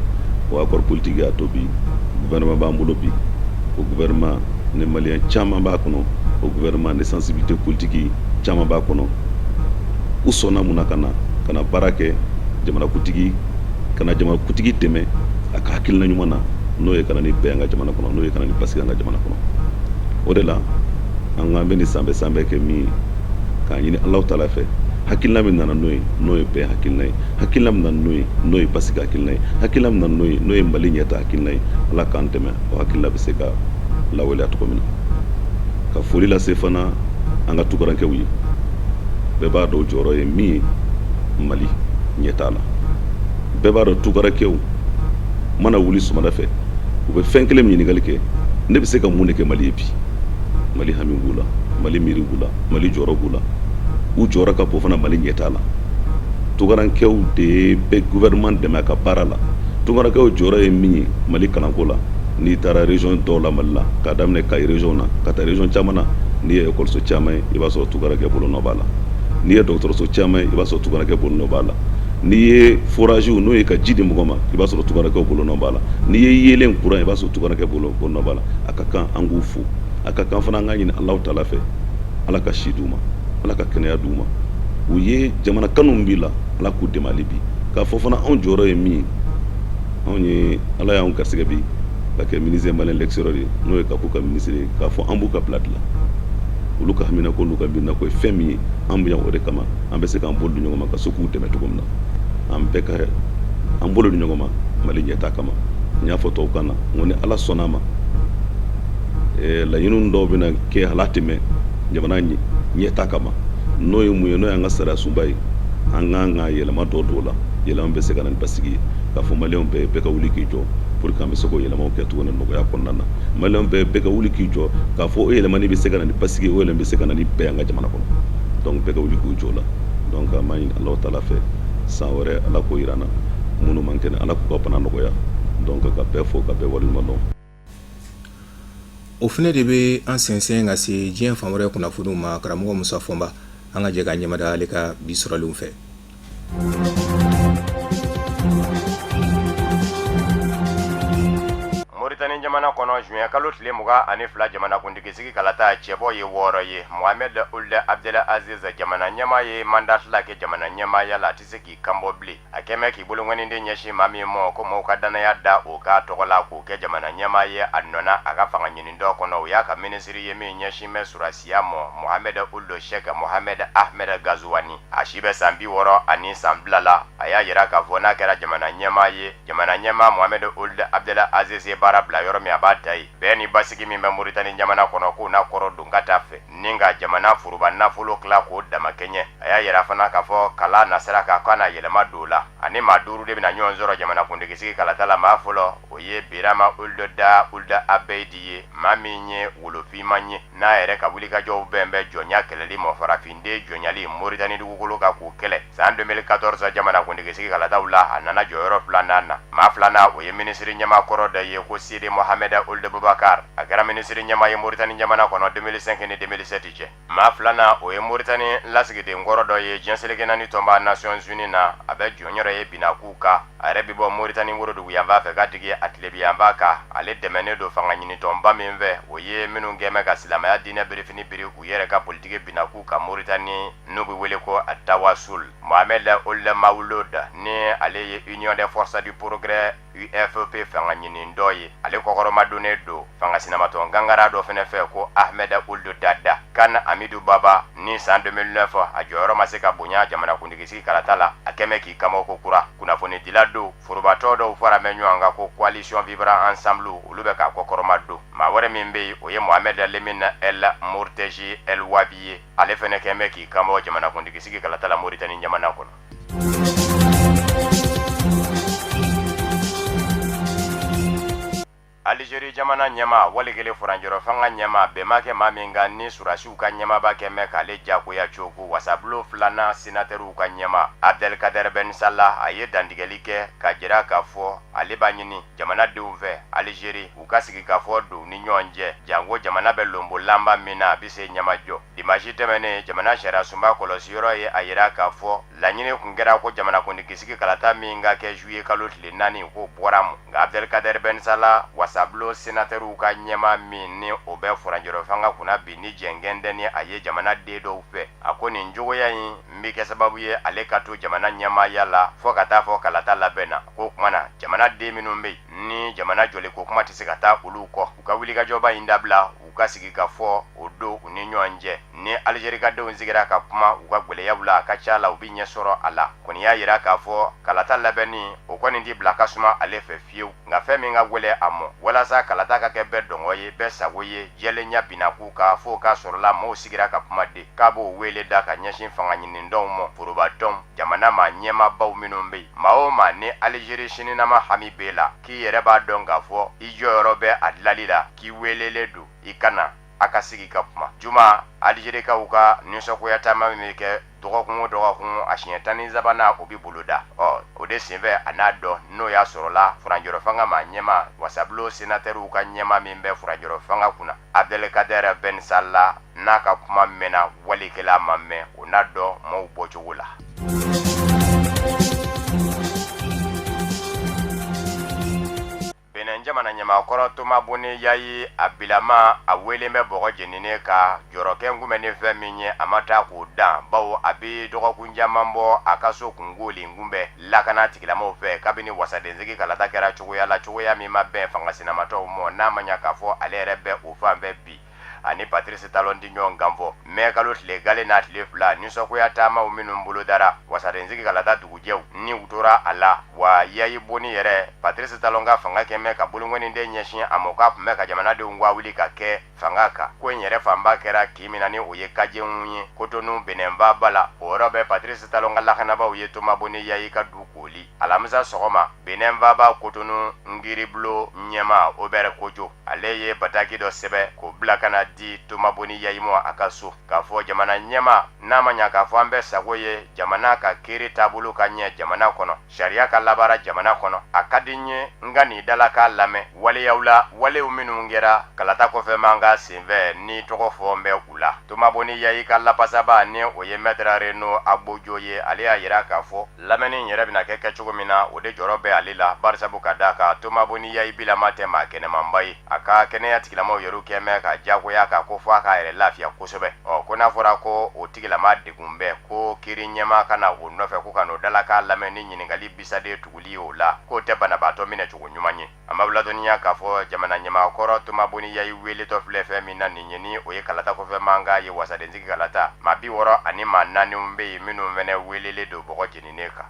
O accord politique y'a to bi gouvernement b'an bolo bi. O gouvernement ni maliyɛn caman b'a kɔnɔ, o gouvernement ni sensibilité politique caman b'a kɔnɔ. U sɔnna mun na? Ka na baara kɛ jamanakuntigi, ka na jamanakuntigi dɛmɛ a ka hakilina ɲuman na, n'o ye ka na ni bɛn an ka jamana kɔnɔ, n'o ye ka na ni basigi an ka jamana kɔnɔ. O de la an ko an bɛ nin sanbɛ sanbɛ kɛ min ye, k'a ɲini Alahu taala fɛ, hakilina min nana n'o ye, n'o ye bɛn hakilina ye, hakilina min nana n'o ye, n'o ye basigi hakilina ye, hakilina min nana n'o ye, n'o ye Mali ɲɛtaa hakilina ye, Ala k'an dɛmɛ o hakilina bɛ se ka lawaleya cogo min na. Ka foli lase fana an ka tunkarankew ye. Bɛɛ b'a dɔn jɔyɔrɔ ye min ye Mali ɲɛtaa la. Bɛɛ b'a dɔn tunkarankew mana wuli sɔgɔmada fɛ, u bɛ fɛn kelen min ɲininkali kɛ: ne bɛ se ka mun de kɛ Mali ye bi? Mali hami b'u la, Mali miiri b'u la, Mali jɔyɔrɔ b'u la. U jɔyɔrɔ ka bon fana Mali ɲɛtaa la. Tunkarankew de bɛ gouvernement dɛmɛ a ka baara la. Tunkarankew jɔyɔrɔ ye min ye Mali kalanko la, n'i taara région dɔw la Mali la, k'a daminɛ Kayi région na ka taa région caman na, n'i ye école so caman ye, i b'a sɔrɔ tunkaranke bolo nɔ b'a la. N'i ye dɔgɔtɔrɔso caman ye, i b'a sɔrɔ tunkaranke bolo nɔ b'a la. N'i ye forage, n'o ye ka ji di mɔgɔ ma, i b'a sɔrɔ tunkarankew bolo nɔ b'a la. N'i ye yeelen courant, i b'a sɔrɔ tunkaranke bolo nɔ b'a la. A ka kan an k'u fo. A ka kan fana an k'a ɲini Alahu taala fɛ, Ala ka si d'u ma, Ala ka kɛnɛya d'u ma. U ye jamana kanu b'i la, Ala k'u dɛmɛ hali bi. K'a fɔ fana, anw jɔyɔrɔ ye min ye, anw ye Ala y'anw garisɛgɛ bi ka kɛ ministre malien l'extérieur ye, n'o ye ka k'u ka ministre ye, k'a fɔ an b'u ka bila dilan. Olu ka haminako n'u ka miirinako ye fɛn min ye, an bɛ yan o de kama. An bɛ se k'an bolo di ɲɔgɔn ma ka se k'u dɛmɛ cogo min na, an bɛɛ ka an bolo di ɲɔgɔn ma Mali ɲɛtaa kama. N y'a fɔ tubabukan na, n ko ni Ala sɔnna a ma, laɲiniw dɔw bɛna kɛ hala tɛmɛ jamana ɲɛtaa kama. N'o ye mun ye? N'o y'an ka sariya sunba ye. An k'an ka yɛlɛma dɔ don o la, yɛlɛma bɛ se ka na ni basigi ye. K'a fɔ maliyɛnw bɛɛ, bɛɛ ka wuli k'i jɔ pour que an bɛ se k'o yɛlɛmaw kɛ cogo ni nɔgɔya kɔnɔna na. Maliyɛnw bɛɛ, bɛɛ ka wuli k'i jɔ k'a fɔ o yɛlɛmani bɛ se ka na ni basigi ye, o yɛlɛma bɛ se ka na ni bɛn an ka jamana kɔnɔ. Donc bɛɛ ka wuli k'u jɔ o la. Donc an b'a ɲini Alahu taala fɛ, san wɛrɛ Ala k'o yira an na. Minnu man kɛnɛ, Ala k'u ka bana nɔgɔya. Donc ka bɛɛ fo, ka bɛɛ waleɲuman dɔn. O fana de bɛ an sɛnsɛn ka se diɲɛ fan wɛrɛ kunnafoniw ma. Karamɔgɔ Musa Fɔnba, an ka jɛ ka ɲɛmada ale ka bi sɔrɔlenw fɛ. Moritani jamana kɔnɔ, juin kalo tile 22 jamanakuntigi sigi kalata cɛbɔ ye 6 ye. Mohamed Ould Abdel Aziz, jamana ɲɛmaa ye mandat 2 kɛ jamana ɲɛmaaya la, a tɛ se k'i kanbɔ bilen. A kɛmɛ k'i bolokɔniden ɲɛsin maa min ma ko maaw ka dannaya da o ka tɔgɔ la k'o kɛ jamana ɲɛmaa ye a nɔ na a ka fanga ɲini dɔ kɔnɔ, o y'a ka minisiri ye min ɲɛsin bɛ sɔrɔdasiya ma, Mohamed Ould Cheikh Mohamed Ahmed Gazuwani. A si bɛ san 62 la. A y'a jira k'a fɔ n'a kɛra jamana ɲɛmaa ye, jamana ɲɛmaa Mohamed Ould Abdel Aziz ye baara bila yɔrɔ min, a b'a ta yen. Bɛn ni basigi min bɛ Moritani jamana kɔnɔ, k'o na kɔrɔ don ka taa fɛ. ni ka jamana foroba nafolo tila k'o damakɛɲɛ. A y'a yira fana k'a fɔ kala nasira kan k'a na yɛlɛma don o la. Ani maa 5 de bɛna ɲɔgɔn sɔrɔ jamanakuntigisigi kalata la. Maa fɔlɔ o ye Birama Ould Dah Ould Abeid ye, maa min ye wolofinman ye n'a yɛrɛ ka wulikajɔw bɛn bɛ jɔnya kɛlɛli ma, farafinden jɔnyali Moritani dugukolo kan k'o kɛlɛ. San 2014 jamanakuntigisigi kalataw la, a nana jɔyɔrɔ filanan na. Maa filanan o ye minisiri ɲɛmaa kɔrɔ dɔ ye ko Sidi Mohamed Ould Boubacar. A kɛra minisiri ɲɛmaa ye Moritani jamana kɔnɔ 2005 ni 2007 cɛ. Maa filanan o ye Moritani lasigiden kɔrɔ dɔ ye diɲɛ seleke naani tɔnba Nations Unies na. A bɛ jɔnyɔrɔ ye binnakuw kan. A yɛrɛ bɛ bɔ Moritani woroduguyanfan fɛ ka digi a tilebiyanfan kan. Ale dɛmɛnen don fanga ɲinitɔnba min fɛ, o ye minnu kɛmɛ ka silamɛya diinɛ birifini biri u yɛrɛ ka politiki binnakuw kan Moritani, n'u bɛ wele ko Tawasul. Mohamed Ould Mawloud ni ale ye Union des forces du progrès UFP fanga ɲini dɔ ye, ale kɔkɔrɔmadonnen don fanga sinamatɔn gangara dɔ fana fɛ ko Ahmed Ould Dada. Kan Amidu Baba ni san 2009 a jɔyɔrɔ ma se ka bonya jamanakuntigisigi kalata la, a kɛmɛ k'i kanbɔ ko kura. Kunnafonidila don, forobatɔ dɔw fara bɛ ɲɔgɔn kan ko coalition Vivre Ensemble, olu bɛ k'a kɔkɔrɔma don. Maa wɛrɛ min bɛ yen, o ye Mohamed Lemine El Mourteji El Wabi ye, ale fana kɛmɛ k'i kanbɔ jamanakuntigisigi kalata la Moritani jamana kɔnɔ. Algérie jamana ɲɛmaa wali kelen furancɛrɔ fanga ɲɛmaa bɛn ma kɛ maa min kan ni surasiw ka ɲɛmaaba kɛmɛ k'ale jagoya cogo. Wasabulon filanan senatɛriw ka ɲɛmaa Abdelkader Ben Salah, a ye dantigɛli kɛ ka jira k'a fɔ ale b'a ɲini jamanadenw fɛ Algérie u ka sigi k'a fɔ don ni ɲɔgɔn cɛ, janko jamana bɛ lonbolanba min na a bɛ se ɲɛmajɔ. Dimanche tɛmɛnen, jamana sariyasunba kɔlɔsiyɔrɔ ye a jira k'a fɔ laɲini kun kɛra ko jamanakuntigisigi kalata min ka kɛ juillet kalo tile 4 k'o bɔra mu. Nka Abdelkader Ben Salah, wasabulon senatɛriw ka ɲɛmaa min ni o bɛ furancɛrɔ fanga kunna bi ni jɛnkɛn tɛ ni a ye jamanaden dɔw fɛ, a ko nin cogoya in bɛ kɛ sababu ye ale ka to jamana ɲɛmaaya la fo ka taa fɔ kalata labɛn na. Ko kuma na jamanaden minnu bɛ yen ni jamana jɔliko kuma tɛ se ka taa olu kɔ, u ka wulikajɔba in dabila, u ka sigi ka fɔ o don u ni ɲɔgɔn cɛ. Ni Algérie-kadenw sigira ka kuma u ka gwɛlɛyaw la, a ka ca la u bɛ ɲɛ sɔrɔ a la. Kɔni y'a jira k'a fɔ kalata labɛnni o kɔni tɛ bila ka suma ale fɛ fiyewu, nka fɛn min ka gwɛlɛ a mɔ walasa kalata ka kɛ bɛɛ dɔngɔ ye, bɛɛ sago ye, jɛlenya binnakuw kan, f'o ka sɔrɔla maaw sigira ka kuma de. K'a b'o wele da ka ɲɛsin fanga ɲinitɔnw mɔ, forobatɔnw, jamana maa ɲɛmaabaw minnu bɛ yen, maa o maa ni Algérie sininama hami b'e la, k'i yɛrɛ b'a dɔn k'a fɔ i jɔyɔrɔ bɛ a dilali la, k'i welelen don i ka na a ka sigi ka kuma. Juma Algériekaw ka nisɔngoya taama min bɛ kɛ dɔgɔkun o dɔgɔkun, a siɲɛ 13nan o bɛ boloda. Ɔ o de senfɛ a n'a dɔn n'o y'a sɔrɔla furancɛrɔ fanga maa ɲɛmaa, wasabulon senatɛriw ka ɲɛmaa min bɛ furancɛrɔ fanga kunna Abdelkader Ben Salah, n'a ka kuma mɛnna wali kelen a ma mɛn, o n'a dɔn maaw bɔcogo la. Benin jamana ɲɛmaakɔrɔ Thomas Boni Yayi a bilama a welen bɛ bɔgɔ jeninen kan. Jɔrɔkɛ kunbɛn ni fɛn min ye, a ma taa k'o dan, bawo a bɛ dɔgɔkun caman bɔ a ka so kunkolen kunbɛn lakana tigilamaw fɛ kabini wasadensigi kalata kɛra cogoya la, cogoya min ma bɛn fanga sinamatɔw mɔ, n'a ma ɲa k'a fɔ ale yɛrɛ bɛ o fan fɛ bi. Ani Patrice Talon tɛ ɲɔgɔn kan fɔ. Mɛ kalo tile gale n'a tile 2 nisɔngoya taamaw minnu bolodara wasadensigi kalata dugujɛw ni u tora a la, wa Yayi Boni yɛrɛ Patrice Talon ka fanga kɛmɛ ka bolonkɔniden ɲɛsin a ma k'a tun bɛ ka jamanadenw ka wuli ka kɛ fanga kan. Ko in yɛrɛ fanba kɛra kin min na ni o ye Kajɛnw ye Kotonu Benin faaba la. O yɔrɔ bɛɛ Patrice Talon ka lakanabaaw ye Thomas Boni Yayi ka du kooli alamisa sɔgɔma. Benin faaba Kotonu kiiribulon ɲɛmaa Hubert Kojo, ale ye bataki dɔ sɛbɛn k'o bila ka na di Thomas Boni Yayi ma a ka so, k'a fɔ jamana ɲɛmaa n'a ma ɲa k'a fɔ an bɛɛ sago ye jamana ka kiiri taabolo ka ɲɛ jamana kɔnɔ, sariya ka labaara jamana kɔnɔ, a ka di n ye n ka nin dalakan lamɛn waleyaw la, walew minnu kɛra kalata kɔfɛ mankan senfɛ ni tɔgɔ fɔ n bɛ u la. Thomas Boni Yayi ka lapasaba ni o ye Maître Renaud Agbojo ye, ale y'a yira k'a fɔ lamɛnni yɛrɛ bɛna kɛ kɛcogo min na, o de jɔrɔ bɛ ale la, barisabu ka d'a kan Thomas Boni Yayi bilama tɛ maa kɛnɛmanba ye. A ka kɛnɛya tigilamaw yɛrɛ kɛmɛ ka jagoya k'a ko fɔ a k'a yɛrɛ lafiya kosɛbɛ. Ɔ ko n'a fɔra ko o tigilama degun bɛ ko kiiri ɲɛmaa ka na o nɔfɛ ko ka n'o dalakan lamɛn ni ɲininkali bisaden tuguli ye o la, k'o tɛ banabaatɔ minɛ cogo ɲuman ye. An b'aw ladɔnniya k'a fɔ jamana ɲɛmaa kɔrɔ Thomas Boni Yayi weletɔ filɛ fɛn min na nin ye, ni o ye kalata kɔfɛ mankan ye wasadensigi kalata, maa 64 bɛ yen minnu fɛnɛ welelen don bɔgɔ jeninen kan.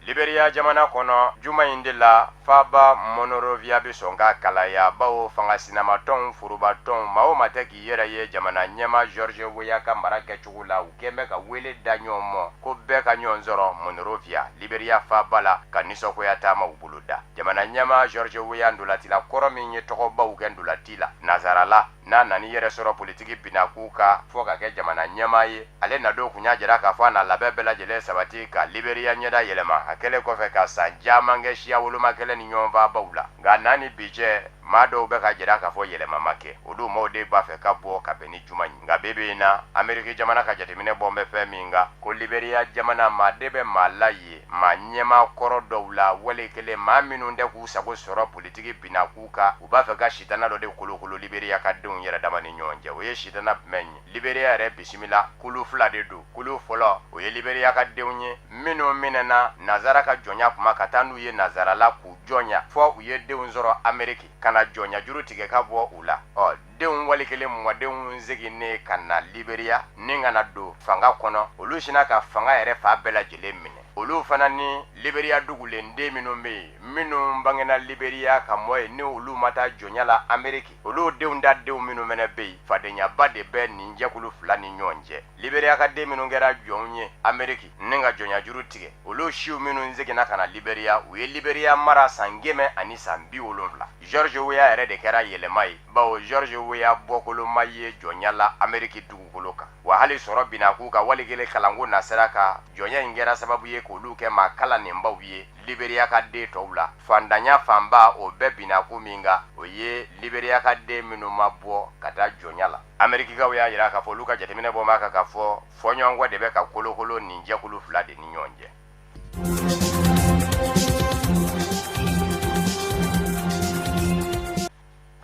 Liberia Liberiya jamana kɔnɔ juma in de la faaba Monrovia bɛ sɔn ka kalaya bawo fanga sinamatɔnw forobatɔnw maa o maa tɛ k'i yɛrɛ ye jamana ɲɛmaa George Weah ka mara kɛcogo la u kɛn bɛ ka wele da ɲɔgɔn ma ko bɛɛ ka ɲɔgɔn sɔrɔ Monrovia Liberiya faaba la ka nisɔngoya taamaw boloda jamana ɲɛmaa George Weah ntolatila kɔrɔ min ye tɔgɔbaw kɛ ntolati la Nazarala n'a nana yɛrɛ sɔrɔ politiki binakun kan fo ka kɛ jamana ɲɛmaa ye ale nadon kun y'a jira k'a fɔ a na labɛn bɛɛ lajɛlen sabati ka Liberiya ɲɛda yɛlɛma a kɛlen kɔfɛ ka san caman kɛ siya woloma kɛlɛ ni ɲɔgɔnfaabaw la nka n'a ni bi cɛ maa dɔw bɛ ka jira k'a fɔ yɛlɛma ma kɛ olu maaw de b'a fɛ ka bɔ ka bɛn ni juma ye nka bi bi in na Ameriki jamana ka jateminɛ bɔn bɛ fɛn min kan ko Liberiya jamana maa de bɛ maa la ye maa ɲɛmaa kɔrɔ dɔw la wale kelen maa minnu tɛ k'u sago sɔrɔ politiki binakun kan u b'a fɛ ka sitana dɔ de kolokolo Liberiya ka denw yɛrɛ dama ni ɲɔgɔn cɛ o ye sitana jumɛn ye Liberiya yɛrɛ bisimila kulu fila de don kulu fɔlɔ o ye Liberiya ka denw ye minnu minɛna nazara ka jɔnya kuma ka taa n'u ye nazarala k'u jɔnya fɔ u ye denw sɔrɔ Ameriki ka na jɔnya juru tigɛ ka bɔ u la ɔ denw wali kelen mɔdenw seginnen ka na Liberiya ni ka na don fanga kɔnɔ olu sinna ka fanga yɛrɛ fan bɛɛ lajɛlen minɛ olu fana ni Liberiya dugulenden minnu bɛ yen minnu bangena Liberiya ka mɔ yen ni olu ma taa jɔnya la Ameriki olu denw da denw minnu fana bɛ yen fadenyaba de bɛ nin jɛkulu fila ni ɲɔgɔn cɛ Liberiya ka den minnu kɛra jɔnw ye Ameriki ni ka jɔnya juru tigɛ olu siw minnu seginna ka na Liberiya u ye Liberiya mara san 170. George Weah yɛrɛ de kɛra yɛlɛma ye bawo George Weah bɔkolo ma ye jɔnya la Ameriki dugukolo kan wa hali sɔrɔ binakun kan wali kelen kalanko nasira kan jɔnya in kɛra sababu ye k'olu kɛ maa kalannenbaw ye Liberiya ka den tɔw la fantanya fanba o bɛɛ binakun min kan o ye Liberiya ka den minnu ma bɔ ka taa jɔnya la Amerikikaw y'a jira k'a fɔ olu ka jateminɛ bɔ b'a kan k'a fɔ fɔɲɔgɔnkɔ de bɛ ka kolokolo nin jɛkulu fila de ni ɲɔgɔn cɛ.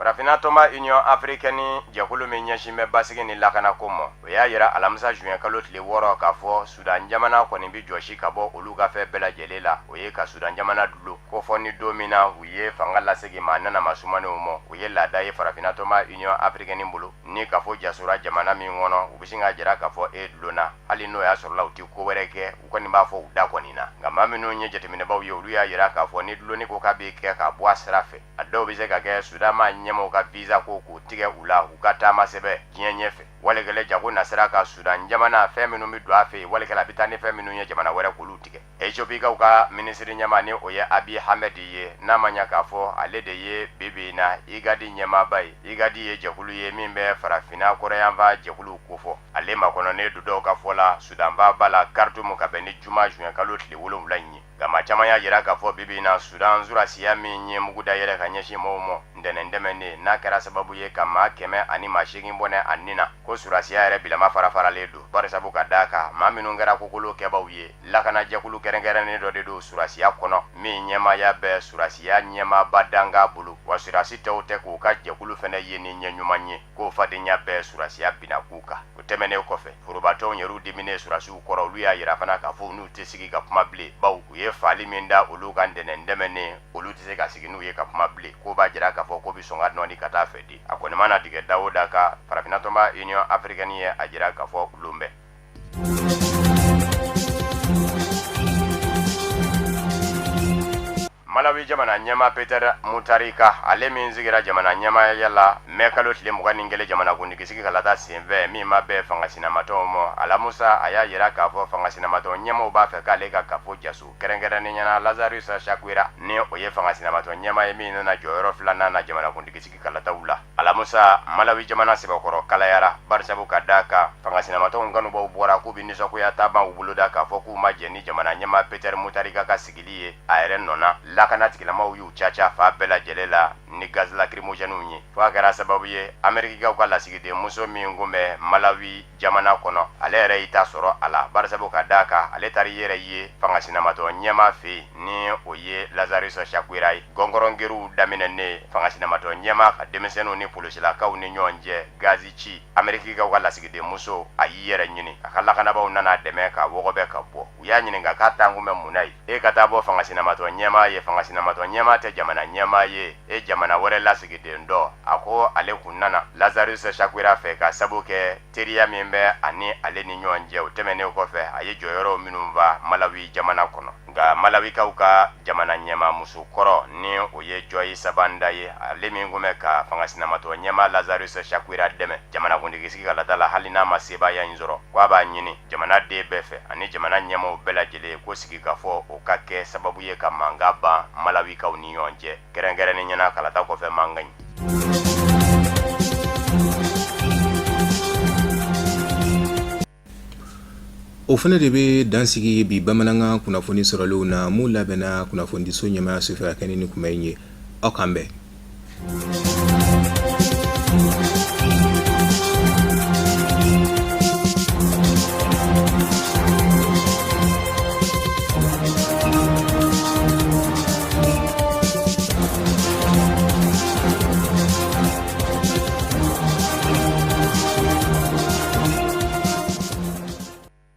Farafinna tɔnba Union africaine jɛkulu min ɲɛsin bɛ basigi ni lakanako ma o y'a jira alamisa juin kalo tile 6 k'a fɔ Sudan jamana kɔni bɛ jɔsi ka bɔ olu ka fɛn bɛɛ lajɛlen la o ye ka Sudan jamana dulon ko fɔ ni don min na u ye fanga lasegin maa nanama sumanenw ma o ye laada ye farafinna tɔnba Union africaine bolo ni kafo jasora jamana min kɔnɔ u bɛ sin k'a jira k'a fɔ e dulonna hali n'o y'a sɔrɔla u tɛ ko wɛrɛ kɛ u kɔni b'a fɔ u da kɔni na nka maa minnu ye jateminɛbaw ye olu y'a jira k'a fɔ ni dulonni ko k'a bɛ kɛ ka bɔ a sira fɛ a dɔw bɛ se ka kɛ Sudan maa ɲɛmaaw ka visa ko k'o tigɛ u la u ka taama sɛbɛn diɲɛ ɲɛfɛ wali kelen jago nasira ka Sudan jamana fɛn minnu bɛ don a fɛ yen wali kelen a bɛ taa ni fɛn minnu ye jamana wɛrɛ k'olu tigɛ Ethiopikaw ka minisiri ɲɛmaa ni o ye Abiy Ahmed ye n'a ma ɲa k'a fɔ ale de ye bi bi in na IGAD ɲɛmaaba ye IGAD ye jɛkulu ye min bɛ farafinna kɔrɔyanfan jɛkuluw kofɔ ale makɔnɔnen don dɔw ka fɔ la Sudan faaba la Khartoum ka bɛn ni juma juin kalo tile 7 in ye nka maa caman y'a jira k'a fɔ bi bi in na Sudan surasiya min ye mugu da yɛlɛ ka ɲɛsin maaw ma ntɛnɛn tɛmɛnen n'a kɛra sababu ye ka maa 108 bɔnɛ a ni na ko surasiya yɛrɛ bilama fara faralen don barisabu ka d'a kan maa minnu kɛra kokolo kɛbaw ye lakanajɛkulu kɛrɛnkɛrɛnnen dɔ de don surasiya kɔnɔ min ɲɛmaaya bɛ surasiya ɲɛmaaba dankan bolo wa surasi tɔw tɛ k'u ka jɛkulu fana ye ni ɲɛ ɲuman ye k'o fadenya bɛ surasiya binakun kan o tɛmɛnen kɔfɛ forobatɔnw yɛrɛw diminen surasiw kɔrɔ olu y'a jira fana k'a fɔ n'u tɛ sigi ka kuma bilen bawo u ye faali min da olu kan ntɛnɛn tɛmɛnen olu tɛ se ka sigi n'u ye ka kuma bilen k'o b'a jira k'a fɔ k'o bɛ sɔn ka nɔɔni ka taa fɛ di a kɔni mana tigɛ da o da kan farafinna tɔnba Union africaine ye a jira k'a fɔ olu bɛ Malawi jamana ɲɛmaa Peter Mutharika ale min sigira jamana ɲɛmaaya la mɛ kalo tile 21 jamanakuntigisigi kalata senfɛ min ma bɛn fanga sinamatɔnw ma alamusa a y'a jira k'a fɔ fanga sinamatɔn ɲɛmaaw b'a fɛ k'ale ka kafo jaso kɛrɛnkɛrɛnnenya la Lazarus Chakwera ni o ye fanga sinamatɔn ɲɛmaa ye min nana jɔyɔrɔ filanan na jamanakuntigisigi kalataw la alamusa Malawi jamana sɛbɛkɔrɔ kalayara barisabu ka d'a kan fanga sinamatɔnw kanubaw bɔra k'u bɛ nisɔngoya taamaw boloda k'a fɔ k'u ma jɛn ni jamana ɲɛmaa Peter Mutharika ka sigili ye a yɛrɛ nɔ na lakana tigilamaw y'u caca fan bɛɛ lajɛlen la ni gaz lacrymogènew ye fo a kɛra sababu ye Amerikikaw ka lasigidenmuso min kun bɛ Malawi jamana kɔnɔ ale yɛrɛ y'i ta sɔrɔ a la barisabu ka d'a kan ale taara i yɛrɛ ye fanga sinamatɔn ɲɛmaa fɛ yen ni o ye Lazarus Chakwera ye gɔngɔrɔngeriw daminɛnen fanga sinamatɔn ɲɛmaa ka denmisɛnninw ni polisilakaw ni ɲɔgɔn cɛ gazi ci Amerikikaw ka lasigidenmuso a y'i yɛrɛ ɲini a ka lakanabaaw nana dɛmɛ ka wɔgɔbɛ ka bɔ u y'a ɲininka k'a taakun bɛ mun na ye e ka taa bɔ fanga sinamatɔn ɲɛmaa ye fanga sinamatɔn ɲɛmaa tɛ jamana ɲɛmaa ye e jamana wɛrɛ lasigiden dɔ a ko ale kun nana Lazarus Chakwera fɛ ka sabu kɛ teriya min bɛ ani ale ni ɲɔgɔn cɛ o tɛmɛnen kɔfɛ a ye jɔyɔrɔw minnu fa Malawi jamana kɔnɔ. Nka Malawikaw ka jamana ɲɛmaa muso kɔrɔ ni o ye Joyce Banda ye, ale min tun bɛ ka fanga sinamatɔ ɲɛmaa Lazarus Chakwera dɛmɛ jamanakuntigi sigi kalata la, hali n'a ma sebaaya in sɔrɔ, ko a b'a ɲini jamana den bɛɛ fɛ ani jamana ɲɛmaaw bɛɛ lajɛlen ko sigikafɔ o ka kɛ sababu ye ka mankan ban Malawikaw ni ɲɔgɔn cɛ, kɛrɛnkɛrɛnnenya la kalata kɔfɛ mankan in. O fana de bɛ dan sigi bi bamanankan kunnafoni sɔrɔlenw na, mun labɛnna kunnafonidiso ɲɛmaayaso fɛ ka kɛɲɛ ni kuma in ye. Aw k'an bɛn.